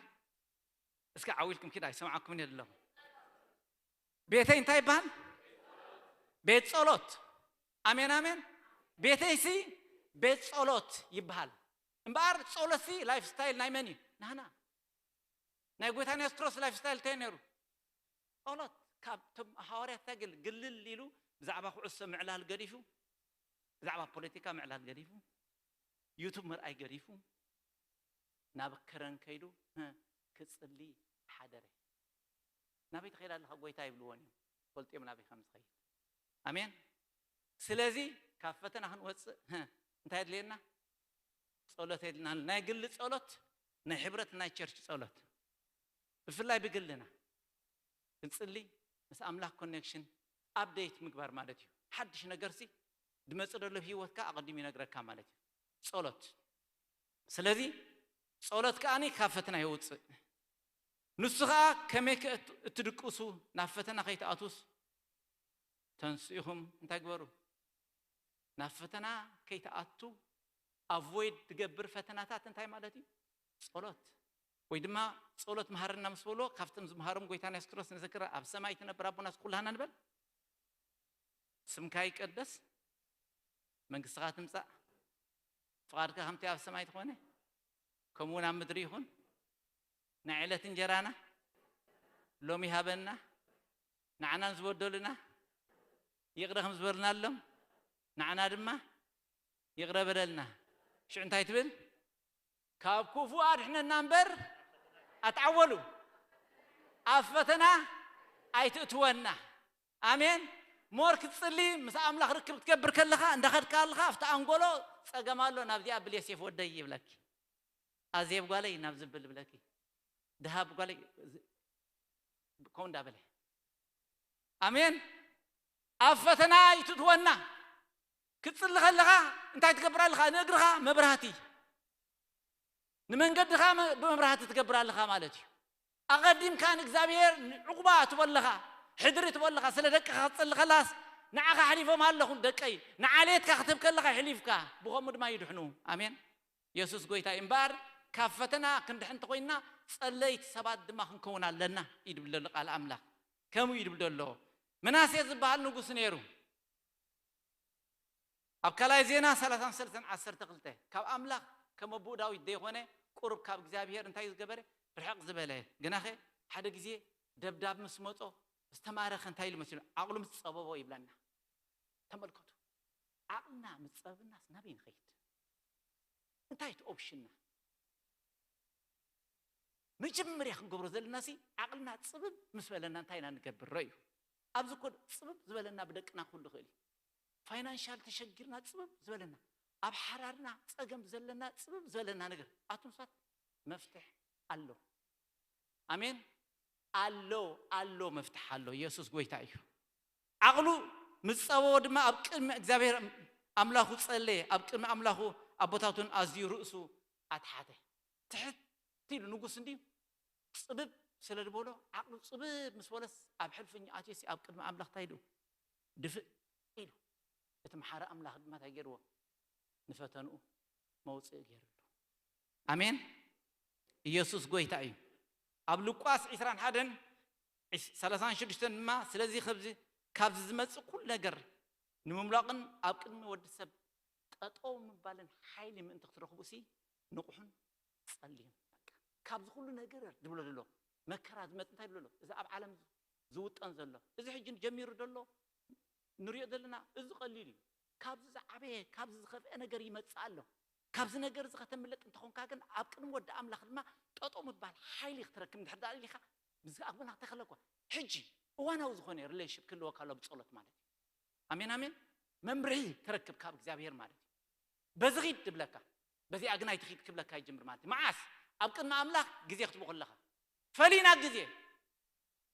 እስኪ ዓው ኢልኩም ኪድ፣ ኣይሰምዓኩምን እየ ዘለኹ። ቤተይ እንታይ ይበሃል? ቤት ጸሎት። ኣሜን፣ ኣሜን። ቤተይሲ ቤት ጸሎት ይበሃል። እምበኣር ጸሎትሲ ላይፍ ስታይል ናይ መን እዩ? ናህና። ናይ ጎይታና የሱስ ክርስቶስ ላይፍ ስታይል እንታይ ነይሩ? ጸሎት ካብቶም ሃዋርያት እንታይ ገል ግልል ኢሉ ብዛዕባ ኩዕሶ ምዕላል ገዲፉ፣ ብዛዕባ ፖለቲካ ምዕላል ገዲፉ፣ ዩቱብ ምርኣይ ገዲፉ፣ ናብ ከረን ከይዱ፣ ህ፣ ክጽሊ ሓደረ። ናበይ ትኸይድ ኣለኻ ጎይታ ይብልዎን እዮም። ፈልጥዮም ናበይ ከም ዝኸይድ። ኣሜን። ስለዚ ካብ ፈተና ክንወጽእ፣ ህ፣ እንታይ የድልየና? ጸሎት የድልና። ናይ ግሊ ጸሎት፣ ናይ ሕብረት፣ ናይ ቸርች ጸሎት። ብፍላይ ብግልና ክንጽሊ፣ ምስ ኣምላኽ ኮኔክሽን፣ ኣፕደይት ምግባር ማለት እዩ። ሓድሽ ነገርሲ ድመጽእ ደሎ ህይወትካ ኣቐዲሙ ይነግረካ ማለት እዩ። ጸሎት። ስለዚ ጸሎት ከኣኒ ካብ ፈተና የውጽእ። ንሱ ኸኣ ከመይ ከ እት-፣ እትድቅሱ ናብ ፈተና ከይትኣቱስ ተንስኢኹም እንታይ ግበሩ? ናብ ፈተና ከይትኣቱ ኣቮይድ ትገብር ፈተናታት እንታይ ማለት እዩ? ጸሎት። ወይ ድማ ጸሎት መሃረና ምስ በልዎ ካብቶም ዝመሃሮም ጎይታና የሱስ ክርስቶስ ንዘክር፣ ኣብ ሰማይ ትነብር ኣቦና ኩላህና ንበል። ስምካ ይቀደስ፣ መንግስትኻ ትምጻእ፣ ፍቓድካ ከምቲ ኣብ ሰማይ ትኾነ ከምኡ እውን ኣብ ምድሪ ይኹን። ናይ ዕለት እንጀራና ሎሚ ሃበና፣ ንዓናን ዝበደሉና ይቕረ ከም ዝበልናሎም ንዓና ድማ ይቕረ በለልና። ሽዑ እንታይ ትብል? ካብ ክፉእ ኣድሕነና እምበር ኣትዓወሉ፣ ኣብ ፈተና ኣይትእትወና። ኣሜን። ሞር ክትጽሊ ምስ ኣምላኽ ርክብ ክትገብር ከለኻ እንዳኸድካ ኣለኻ ኣብቲ ኣንጎሎ ጸገም ኣሎ፣ ናብዚኣ ብሌሴፍ ወደይ ይብለኪ። ኣዜብ ጓለይ ናብ ዝብል ብለኪ፣ ድሃብ ጓለይ ዝ-፣ ከምኡ እንዳበለ። ኣሜን። ኣብ ፈተና ኣይትእትወና። ክትጽሊ ከለኻ እንታይ ትገብር ኣለኻ? ንእግርኻ መብራህቲ፣ ንመንገድኻ መ-፣ ብመብራህቲ ትገብር ኣለኻ ማለት እዩ። ኣቐዲምካ ንእግዚኣብሔር ንዕቑባ ትቦ ኣለኻ፣ ሕድሪ ትቦ ኣለኻ። ስለ ደቅኻ ክትጽሊ ከላስ ንዓኻ ኣሕሊፎም ኣለኹም ደቀይ፣ ንዓሌትካ ክትህብ ከለኻ ኣሕሊፍካ፣ ብኸምኡ ድማ ይድሕኑ። ኣሜን። የሱስ ጎይታ እዩ። እምበኣር ካብ ፈተና ክንድሕን እንተኾይንና ጸለይቲ ሰባት ድማ ክንከውን ኣለና እዩ ድብል ዘሎ ቃል ኣምላኽ። ከምኡ እዩ ድብል ዘሎ። ምናሴ ዝበሃል ንጉስ ነይሩ። ኣብ ካልኣይ ዜና ሰላሳን ሰለስተን ዓሰርተ ክልተ፣ ካብ ኣምላኽ ከም ኣቦኡ ዳዊት ዘይኾነ፣ ቁሩብ ካብ እግዚኣብሄር እንታይ እዩ ዝገበረ? ርሕቕ ዝበለ። ግናኸ ሓደ ግዜ ደብዳብ ምስ መጾ ዝተማረኸ እንታይ ኢሉ መሲሉ? ዓቕሉ ምስ ጸበቦ ይብለና። ተመልከቱ፣ ዓቕልና ምስ ጸበብናስ ናበይ ንኸይድ? እንታይ እቲ ኦፕሽንና? መጀመርያ ክንገብሮ ዘለና ሲ ዓቕልና ጽብብ ምስ በለና እንታይ ኢና ንገብር? ረእዩ። ኣብዚ እኮ ጽብብ ዝበለና ብደቅና ክህሉ ይኽእል እዩ። ፋይናንሻል ተሸጊርና ጽብብ ዝበለና፣ ኣብ ሓዳርና ጸገም ዘለና ጽብብ ዝበለና ነገር፣ ኣቱም ሰባት መፍትሕ ኣሎ። ኣሜን። ኣሎ፣ ኣሎ፣ መፍትሕ ኣሎ። ኢየሱስ ጎይታ እዩ። ዓቕሉ ምስ ጸበቦ ድማ ኣብ ቅድሚ እግዚኣብሔር ኣምላኹ ጸለየ። ኣብ ቅድሚ ኣምላኹ ኣቦታቱን ኣዝዩ ርእሱ ኣትሓተ። ትሕት ኢሉ ንጉስ እንድዩ ጽብብ ስለ ዝበሎ፣ ዓቕሉ ጽብብ ምስ በለስ ኣብ ሕልፍኛ ኣትዩሲ ኣብ ቅድሚ ኣምላኽ እንታይ ኢሉ? ድፍእ ኢሉ። እቲ መሓሪ ኣምላኽ ድማ እንታይ ገይርዎ? ንፈተንኡ መውጽኢ ገይርሉ። ኣሜን። ኢየሱስ ጎይታ እዩ። ኣብ ሉቃስ ዒስራን ሓደን ዒስ-፣ ሰላሳን ሽዱሽተን ድማ፣ ስለዚ ከብዚ፣ ካብዚ ዝመጽእ ኩሉ ነገር ንምምላቕን ኣብ ቅድሚ ወዲ ሰብ ጠጠው ምባልን ሓይሊ ምእንቲ ክትረኽቡ ሲ ንቑሑን ጸልዩን። በቃ፣ ካብዚ ኩሉ ነገር ድብሎ ዘሎ መከራ ዝመጽእ እንታይ ድብሎ ኣሎ? እዚ ኣብ ዓለም ዝውጠን ዘሎ፣ እዚ ሕጂ ጀሚሩ ዘሎ ንሪኦ ዘለና፣ እዚ ቀሊል እዩ። ካብዚ ዝዓበየ፣ ካብዚ ዝኸፍአ ነገር ይመጽእ ኣሎ። ካብዚ ነገር እዚ ከተምልጥ እንተኾንካ ግን ኣብ ቅድሚ ወዲ ኣምላኽ ድማ ጠጠው ምባል ሓይሊ ክትረክብ እንድሕር ደኣ ኢኻ፣ ምስ ኣምላኽ ተኸለኳ። ሕጂ እዋናዊ ዝኾነ ሪሌሽንሽፕ ክህልወካ ኣሎ ብጸሎት ማለት እዩ። ኣሜን፣ ኣሜን። መምርሒ ትረክብ ካብ እግዚኣብሔር ማለት እዩ። በዚ ኺድ ትብለካ፣ በዚኣ ግን ኣይትኺድ ክብለካ ይጅምር ማለት እዩ። መዓስ? ኣብ ቅድሚ ኣምላኽ ግዜ ክትቦ ከለኻ። ፈሊና ግዜ፣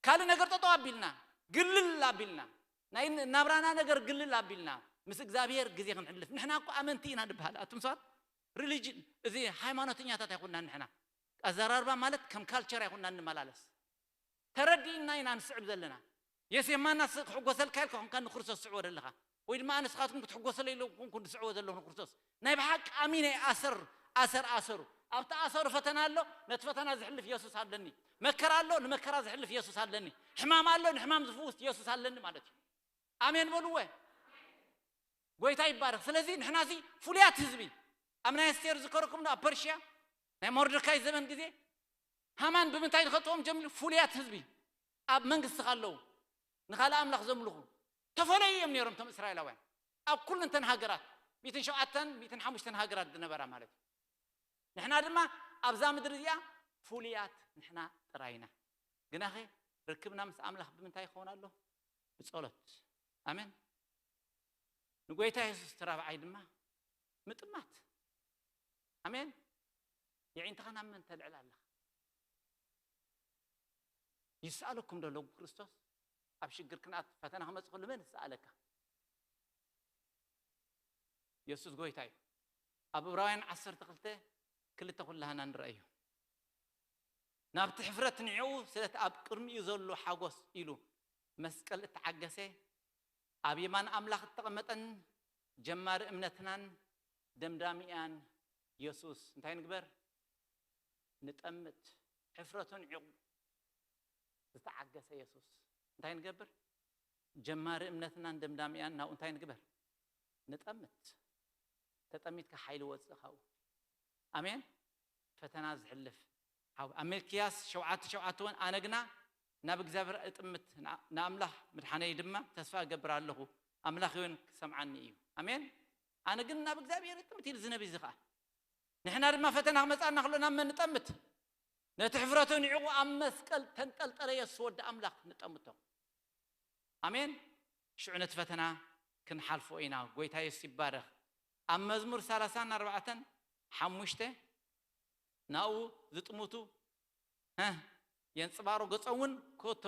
ካልእ ነገር ጠጠው ኣቢልና፣ ግልል ኣቢልና፣ ናይ ናብራና ነገር ግልል ኣቢልና፣ ምስ እግዚኣብሔር ግዜ ክንሕልፍ። ንሕና እኮ ኣመንቲ ኢና ንበሃል። ኣቱም ሰባት፣ ሪሊጅን፣ እዚ ሃይማኖተኛታት ኣይኮንና ንሕና። ኣዘራርባ ማለት ከም ካልቸር ኣይኮንና እንመላለስ። ተረዲእና ኢና ንስዕብ ዘለና። የስ የማና ስ-፣ ክሕጎሰልካ ኢልካ ኮንካ ንክርስቶስ ትስዕቦ ዘለኻ። ወይ ድማ ኣነ ንስኻትኩም ክትሕጎሰለይ ኢለ ኮንኩ ዝስዕቦ ዘለኹ ንክርስቶስ። ናይ ብሓቂ ኣሚነ እየ ኣሰር፣ ኣሰር ኣሰሩ። ኣብቲ ኣሰሩ ፈተና ኣሎ፣ ነቲ ፈተና ዝሕልፍ የሱስ ኣለኒ። መከራ ኣሎ፣ ንመከራ ዝሕልፍ የሱስ ኣለኒ። ሕማም ኣሎ፣ ንሕማም ዝፍውስ የሱስ ኣለኒ ማለት እዩ። ኣሜን በልወ። ጎይታ ይባረኽ። ስለዚ ንሕናሲ ፍሉያት ህዝቢ፣ ኣብ ናይ ኣስቴር ዝከረኩም ኣብ ፐርሽያ ናይ ሞርደካይ ዘመን ግዜ ሃማን ብምንታይ ዝኸጥዎም ጀሚሩ? ፍሉያት ህዝቢ። ኣብ መንግስትኻ ኣለዉ፣ ንኻልእ ኣምላኽ ዘምልኹ ተፈለዩ እዮም ነይሮም እቶም እስራኤላውያን ኣብ ኩሉ እንተን ሃገራት፣ ሚእትን ሸውዓተን ሚእትን ሓሙሽተን ሃገራት ዝነበራ ማለት እዩ። ንሕና ድማ ኣብዛ ምድሪ እዚኣ ፍሉያት ንሕና ጥራይ ኢና። ግናኸ ርክብና ምስ ኣምላኽ ብምንታይ ይኸውን ኣሎ? ብጸሎት። ኣሜን። ንጎይታ የሱስ እቲ ራብዓይ ድማ ምጥማት። ኣሜን። የዒንትኻ ናብ መን ተልዕል ኣለኻ? ይስኣለኩም ዶ ኣለዉ ክርስቶስ? ኣብ ሽግር ክንኣት ፈተና ክመጽእ ከሎ መን ይስኣለካ? የሱስ ጎይታ እዩ። ኣብ ዕብራውያን ዓሰርተ ክልተ ክልተ ኩላህና ንረኣዮ። ናብቲ ሕፍረት ንዕኡ ስለቲ ኣብ ቅድሚኡ ዘሎ ሓጎስ ኢሉ መስቀል እተዓገሰ፣ ኣብ የማን ኣምላኽ እተቐመጠን ጀማሪ እምነትናን ደምዳሚኣን የሱስ እንታይ ንግበር? ንጠምት። ሕፍረቱ ንዕኡ ዝተዓገሰ የሱስ እንታይ ንገብር? ጀማሪ እምነትናን ደምዳሚኣን ናብኡ እንታይ ንግበር? ንጠምት። ተጠሚትካ ሓይሊ ወፅእ ካብኡ። ኣሜን። ፈተና ዝሕልፍ ሓው ኣብ ሚልክያስ ሸውዓተ ሸውዓተ እውን ኣነ ግና ናብ እግዚኣብሔር እጥምት ንኣ- ንኣምላኽ ምድሓነይ ድማ ተስፋ እገብር ኣለኹ፣ ኣምላኽ እውን ክሰምዓኒ እዩ። ኣሜን። ኣነ ግን ናብ እግዚኣብሔር እጥምት ኢሉ ዝነቢ እዚ ከዓ ንሕና ድማ ፈተና ክመፃና ከሎ ናብ መን ንጠምት? ነቲ ሕፍረቱ ንዕቑ ኣብ መስቀል ተንጠልጠለ የሱስ ወዲ ኣምላኽ ንጠምቶ። ኣሜን። ሽዑ ነቲ ፈተና ክንሓልፎ ኢና። ጎይታ የሱስ ይባረኽ። ኣብ መዝሙር ሰላሳን ኣርባዕተን ሓሙሽተ ናብኡ ዝጥምቱ እ የንጽባሮ ገጾም እውን ኮቶ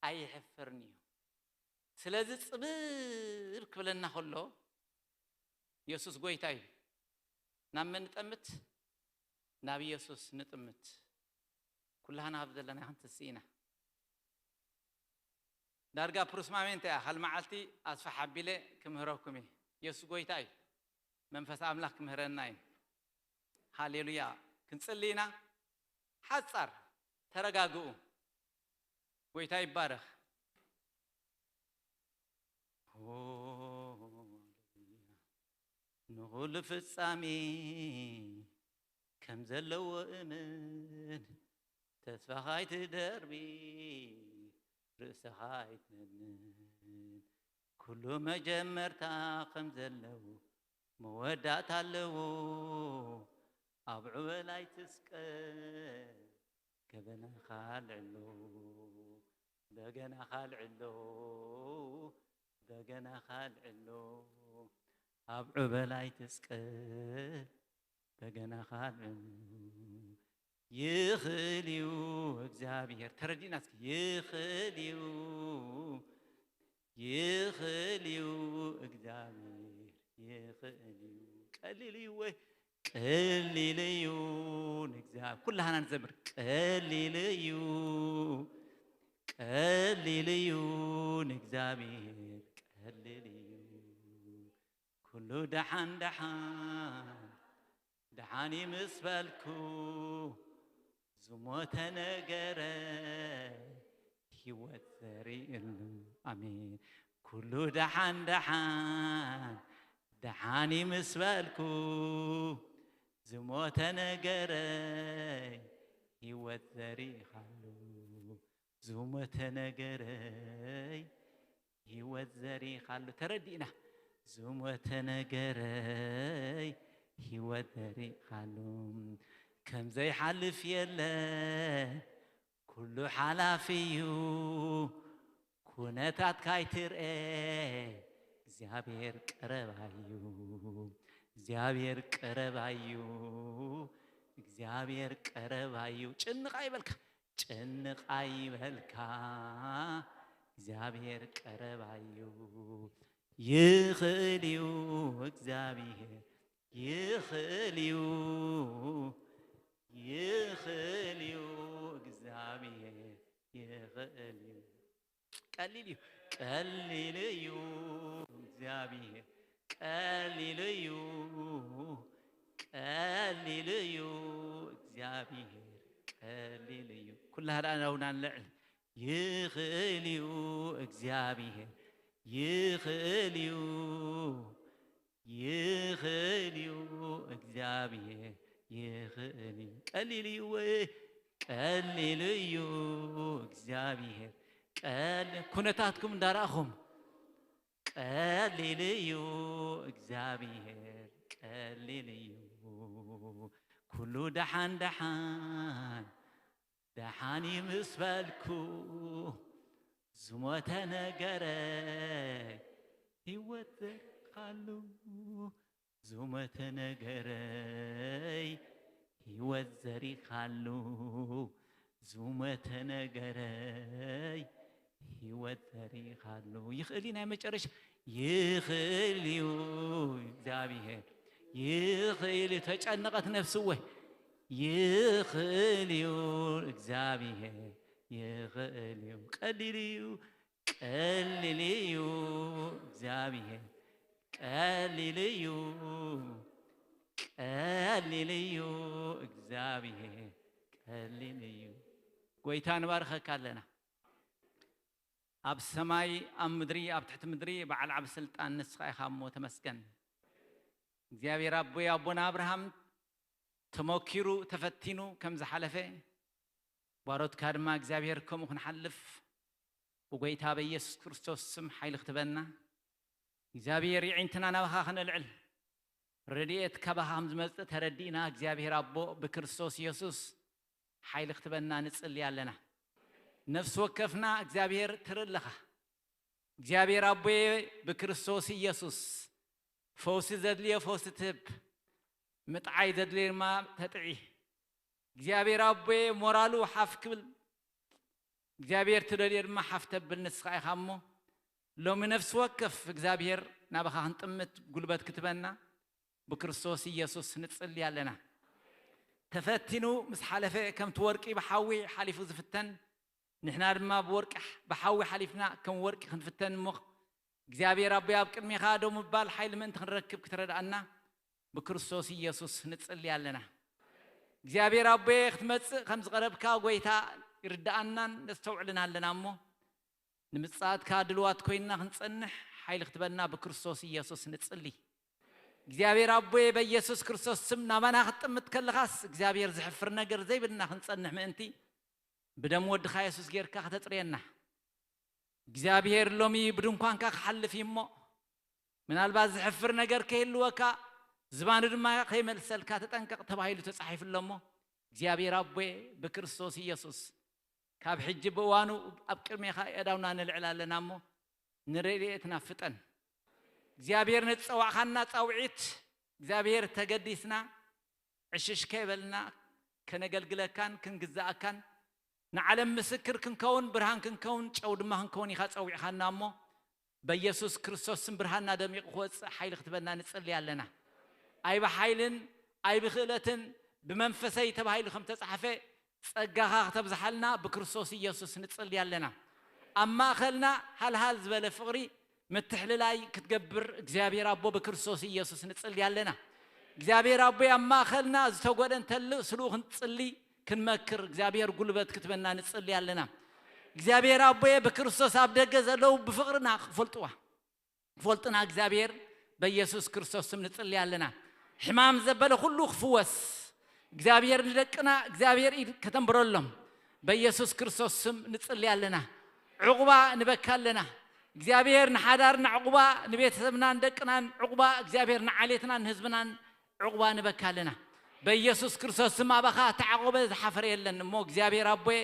ኣይሕፍርን እዩ። ስለዚ ጽብብ ክብለና ከሎ የሱስ ጎይታ እዩ። ናብ መን ንጠምት? ናብ የሱስ ንጥምት። ኩላህና ካብ ዘለና ክንትስእ ኢና። ዳርጋ ፕሩስማሜንተ እያ። ካልእ መዓልቲ ኣስፋሕ ኣቢለ ክምህረኩም እየ። የሱስ ጎይታ እዩ። መንፈስ ኣምላኽ ክምህረና እዩ። ሃሌሉያ። ክንጽሊ ኢና። ሓጻር ተረጋግኡ። ጎይታ ይባረኽ። ንኹሉ ፍጻሜ ከም ዘለዎ እመን፣ ተስፋኻ ኣይትደርቢ፣ ርእስኻ ኣይትነንን። ኩሉ መጀመርታ ከም ዘለዎ መወዳእታ ኣለዎ። ኣብ ዕበል ኣይትስቀል፣ ገበናኻ ኣልዕሎ፣ በገናኻ ኣልዕሎ፣ በገናኻ ኣልዕሎ። ኣብ ዕበል ኣይትስቀል፣ በገናኻ ኣልዕሎ። ይኽእል እዩ እግዚኣብሔር። ተረዲእና እስኪ። ይኽእል እዩ፣ ይኽእል እዩ እግዚኣብሔር። ይኽእል እዩ። ቀሊል እዩ ወይ? ቀሊል እዩ ንእግዚኣብሔር። ኩላህና ንዘምር። ቀሊል እዩ፣ ቀሊል እዩ ንእግዚኣብሔር። ቀሊል እዩ። ኩሉ ደሓን ደሓን ደሓን እዩ ምስ በልኩ፣ ዝሞተ ነገረ ህይወት ዘርእሉ። ኣሜን። ኩሉ ደሓን ደሓን ደሓን እዩ ምስ በልኩ፣ ዝሞተ ነገረይ ህይወት ዘሪእኻሉ። ዝሞተ ነገረይ ህይወት ዘሪእኻሉ። ተረዲእና። ዝሞተ ነገረይ ህይወት ዘሪእኻሉ። ከም ዘይሓልፍ የለ፣ ኩሉ ሓላፊ እዩ። ኩነታትካ ኣይትርኤ፣ እግዚኣብሔር ቀረባ እዩ። እግዚኣብሔር ቀረባ እዩ። እግዚኣብሔር ቀረባ እዩ። ጭንቕ ኣይበልካ፣ ጭንቕ ኣይበልካ። እግዚኣብሔር ቀረባ እዩ። ይኽእል እዩ እግዚኣብሔር፣ ይኽእል እዩ፣ ይኽእል እዩ እግዚኣብሔር፣ ይኽእል እዩ። ቀሊል እዩ፣ ቀሊል እዩ እግዚኣብሔር፣ ቀሊል እዩ፣ ቀሊል እዩ እግዚኣብሔር፣ ቀሊል እዩ። ኩላህና ደው ንበል። ይኽእል እዩ እግዚኣብሔር፣ ይኽእል እዩ፣ ይኽእል እዩ እግዚኣብሔር፣ ይኽእል እዩ። ቀሊል እዩ ወይ? ቀሊል እዩ እግዚኣብሔር ቀል ኩነታትኩም እንዳረኣኹም ቀሊል እዩ እግዚኣብሔር ቀሊል እዩ ኩሉ ደሓን ደሓን ደሓን እዩ ምስ በልኩ ዝሞተ ነገረይ ህይወት ዘሪኻሉ ዝሞተ ነገረይ ህይወት ዘሪኻሉ ዝሞተ ነገረይ ህይወት ዘሪኻሉ ይኽእል እዩ ናይ መጨረሻ ይኽእል እዩ እግዚኣብሔር ይኽእል እዩ ተጨነቐት ነፍስወ ይኽእል እዩ እግዚኣብሔር ይኽእል እዩ ቀሊል እዩ ቀሊል እዩ እግዚኣብሔር ቀሊል እዩ ቀሊል እዩ እግዚኣብሔር ቀሊል እዩ ጎይታ ንባርኸካ ኣለና ኣብ ሰማይ ኣብ ምድሪ ኣብ ትሕቲ ምድሪ በዓል ዓብ ስልጣን ንስኻ ኢኻ እሞ ተመስገን እግዚኣብሔር ኣቦይ ኣቦና ኣብርሃም ተመኪሩ ተፈቲኑ ከም ዝሓለፈ ባሮትካ ድማ እግዚኣብሔር ከምኡ ክንሓልፍ ብጎይታ በኢየሱስ ክርስቶስ ስም ሓይሊ ክትበና እግዚኣብሔር የዒንትና ናባኻ ክነልዕል ረድኤት ካባኻ ከም ዝመጽእ ተረዲእና እግዚኣብሔር ኣቦ ብክርስቶስ ኢየሱስ ሓይሊ ክትበና ንጽሊ ኣለና ነፍሲ ወከፍና እግዚኣብሔር ትርኢ ኣለኻ እግዚኣብሔር ኣቦየ ብክርስቶስ ኢየሱስ ፈውሲ ዘድልዮ ፈውሲ ትህብ ምጥዓይ ዘድልዮ ድማ ተጥዒ እግዚኣብሔር ኣቦየ ሞራሉ ሓፍ ክብል እግዚኣብሔር ትደልዮ ድማ ሓፍ ተብል ንስኻ ኢኻ እሞ ሎሚ ነፍሲ ወከፍ እግዚኣብሔር ናባኻ ክንጥምት ጉልበት ክትበና ብክርስቶስ ኢየሱስ ንጽሊ ኣለና ተፈቲኑ ምስ ሓለፈ ከምቲ ወርቂ ብሓዊ ሓሊፉ ዝፍተን ንሕና ድማ ብወርቂ ብሓዊ ሓሊፍና ከም ወርቂ ክንፍተን እሞ እግዚኣብሔር ኣቦይ ኣብ ቅድሚኻ ደው ምባል ሓይሊ ምእንቲ ክንረክብ ክትረድኣና ብክርስቶስ ኢየሱስ ንጽሊ ኣለና እግዚኣብሔር ኣቦየ ክትመጽእ ከም ዝቐረብካ ጎይታ ይርድኣናን ነስተውዕልን ኣለና እሞ ንምጽኣትካ ድልዋት ኮይንና ክንጸንሕ ሓይሊ ክትበና ብክርስቶስ ኢየሱስ ንጽሊ እግዚኣብሔር ኣቦየ በኢየሱስ ክርስቶስ ስም ናባና ክትጥምት ከለኻስ እግዚኣብሔር ዝሕፍር ነገር ዘይብልና ክንጸንሕ ምእንቲ ብደም ወድኻ የሱስ ጌርካ ከተጽርየና እግዚኣብሔር ሎሚ ብድንኳንካ ክሓልፍ እዩ እሞ ምናልባት ዝሕፍር ነገር ከይህልወካ ዝባኑ ድማ ከይመልሰልካ ተጠንቀቕ ተባሂሉ ተጻሒፉ ኣሎ እሞ እግዚኣብሔር ኣቦየ ብክርስቶስ ኢየሱስ ካብ ሕጂ ብእዋኑ ኣብ ቅድሜኻ የእዳውና ንልዕል ኣለና እሞ ንረድኤትና ፍጠን እግዚኣብሔር ነቲ ጸዋዕኻና ጻውዒት እግዚኣብሔር ተገዲስና ዕሽሽ ከይበልና ከነገልግለካን ክንግዛእካን ንዓለም ምስክር ክንከውን ብርሃን ክንከውን ጨው ድማ ክንከውን ኢኻ ጸዊዕኻና እሞ በኢየሱስ ክርስቶስ ስም ብርሃንና ደሚቑ ክወፅእ ሓይሊ ክትበና ንፅሊ ኣለና ኣይ ብሓይልን ኣይ ብክእለትን ብመንፈሰይ ተባሂሉ ከም ተፃሕፈ ጸጋኻ ክተብዝሓልና ብክርስቶስ ኢየሱስ ንጽሊ ኣለና ኣብ ማእኸልና ሃልሃል ዝበለ ፍቕሪ ምትሕልላይ ክትገብር እግዚኣብሔር ኣቦ ብክርስቶስ ኢየሱስ ንጽሊ ኣለና እግዚኣብሔር ኣቦ ኣብ ማእኸልና ዝተጎደ እንተልእ ስልኡ ክንጽሊ ክንመክር እግዚኣብሔር ጉልበት ክትበና ንጽሊ ኣለና እግዚኣብሔር ኣቦየ ብክርስቶስ ኣብ ደገ ዘለዉ ብፍቕርና ክፈልጥዋ ክፈልጥና እግዚኣብሔር በኢየሱስ ክርስቶስ ስም ንጽሊ ኣለና ሕማም ዘበለ ኩሉ ክፍወስ እግዚኣብሔር ንደቅና እግዚኣብሔር ኢድ ከተንብረሎም በኢየሱስ ክርስቶስ ስም ንጽሊ ኣለና ዕቑባ ንበካ ኣለና እግዚኣብሔር ንሓዳርና ዕቑባ ንቤተሰብናን ደቅናን ዕቑባ እግዚኣብሔር ንዓሌትናን ንህዝብናን ዕቑባ ንበካ ኣለና በኢየሱስ ክርስቶስ ስም ኣባኻ ተዓቆበ ዝሓፈረ የለን እሞ እግዚኣብሔር ኣቦየ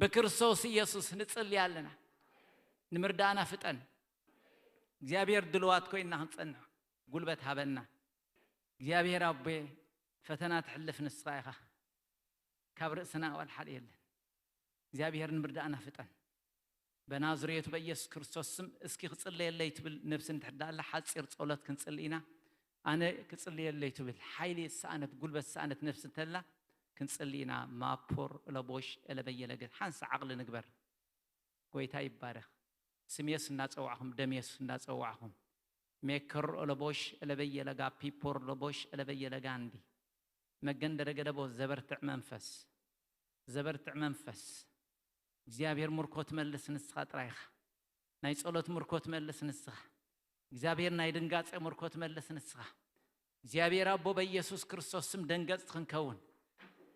ብክርስቶስ ኢየሱስ ንጽሊ ኣለና ንምርዳእና ፍጠን እግዚኣብሔር ድልዋት ኮይንና ክንጸንሕ ጉልበት ሃበና እግዚኣብሔር ኣቦየ ፈተና ትሕልፍ ንስኻ ኢኻ ካብ ርእስና ኣዋል ሓደ የለን እግዚኣብሔር ንምርዳእና ፍጠን በናዝሬቱ በኢየሱስ ክርስቶስ ስም እስኪ ክጽለየለይ ትብል ነብሲ እንድሕር ዳኣላ ሓጺር ጸሎት ክንጽሊ ኢና ኣነ ክጽልየለይ ትብል ሓይሊ ዝሰኣነት ጉልበት ዝሰኣነት ነብሲ እንተላ ክንጽሊ ኢና ማፖር እለቦሽ እለበየለገ ሓንሳ ዓቕሊ ንግበር ጎይታ ይባረኽ ስም የሱስ እናጸዋዕኹም ደም የሱስ እናጸዋዕኹም ሜከር እለቦሽ እለበየለጋ ፒፖር እለቦሽ እለበየለጋ እንዲ መገን ደረገደቦ ዘበርትዕ መንፈስ ዘበርትዕ መንፈስ እግዚኣብሔር ምርኮ ትመልስ ንስኻ ጥራይኻ ናይ ጸሎት ምርኮ ትመልስ ንስኻ እግዚኣብሔር ናይ ድንጋጸ ምርኮ ትመልስ ንስኻ እግዚኣብሔር ኣቦ በኢየሱስ ክርስቶስ ስም ደንገጽ ክንከውን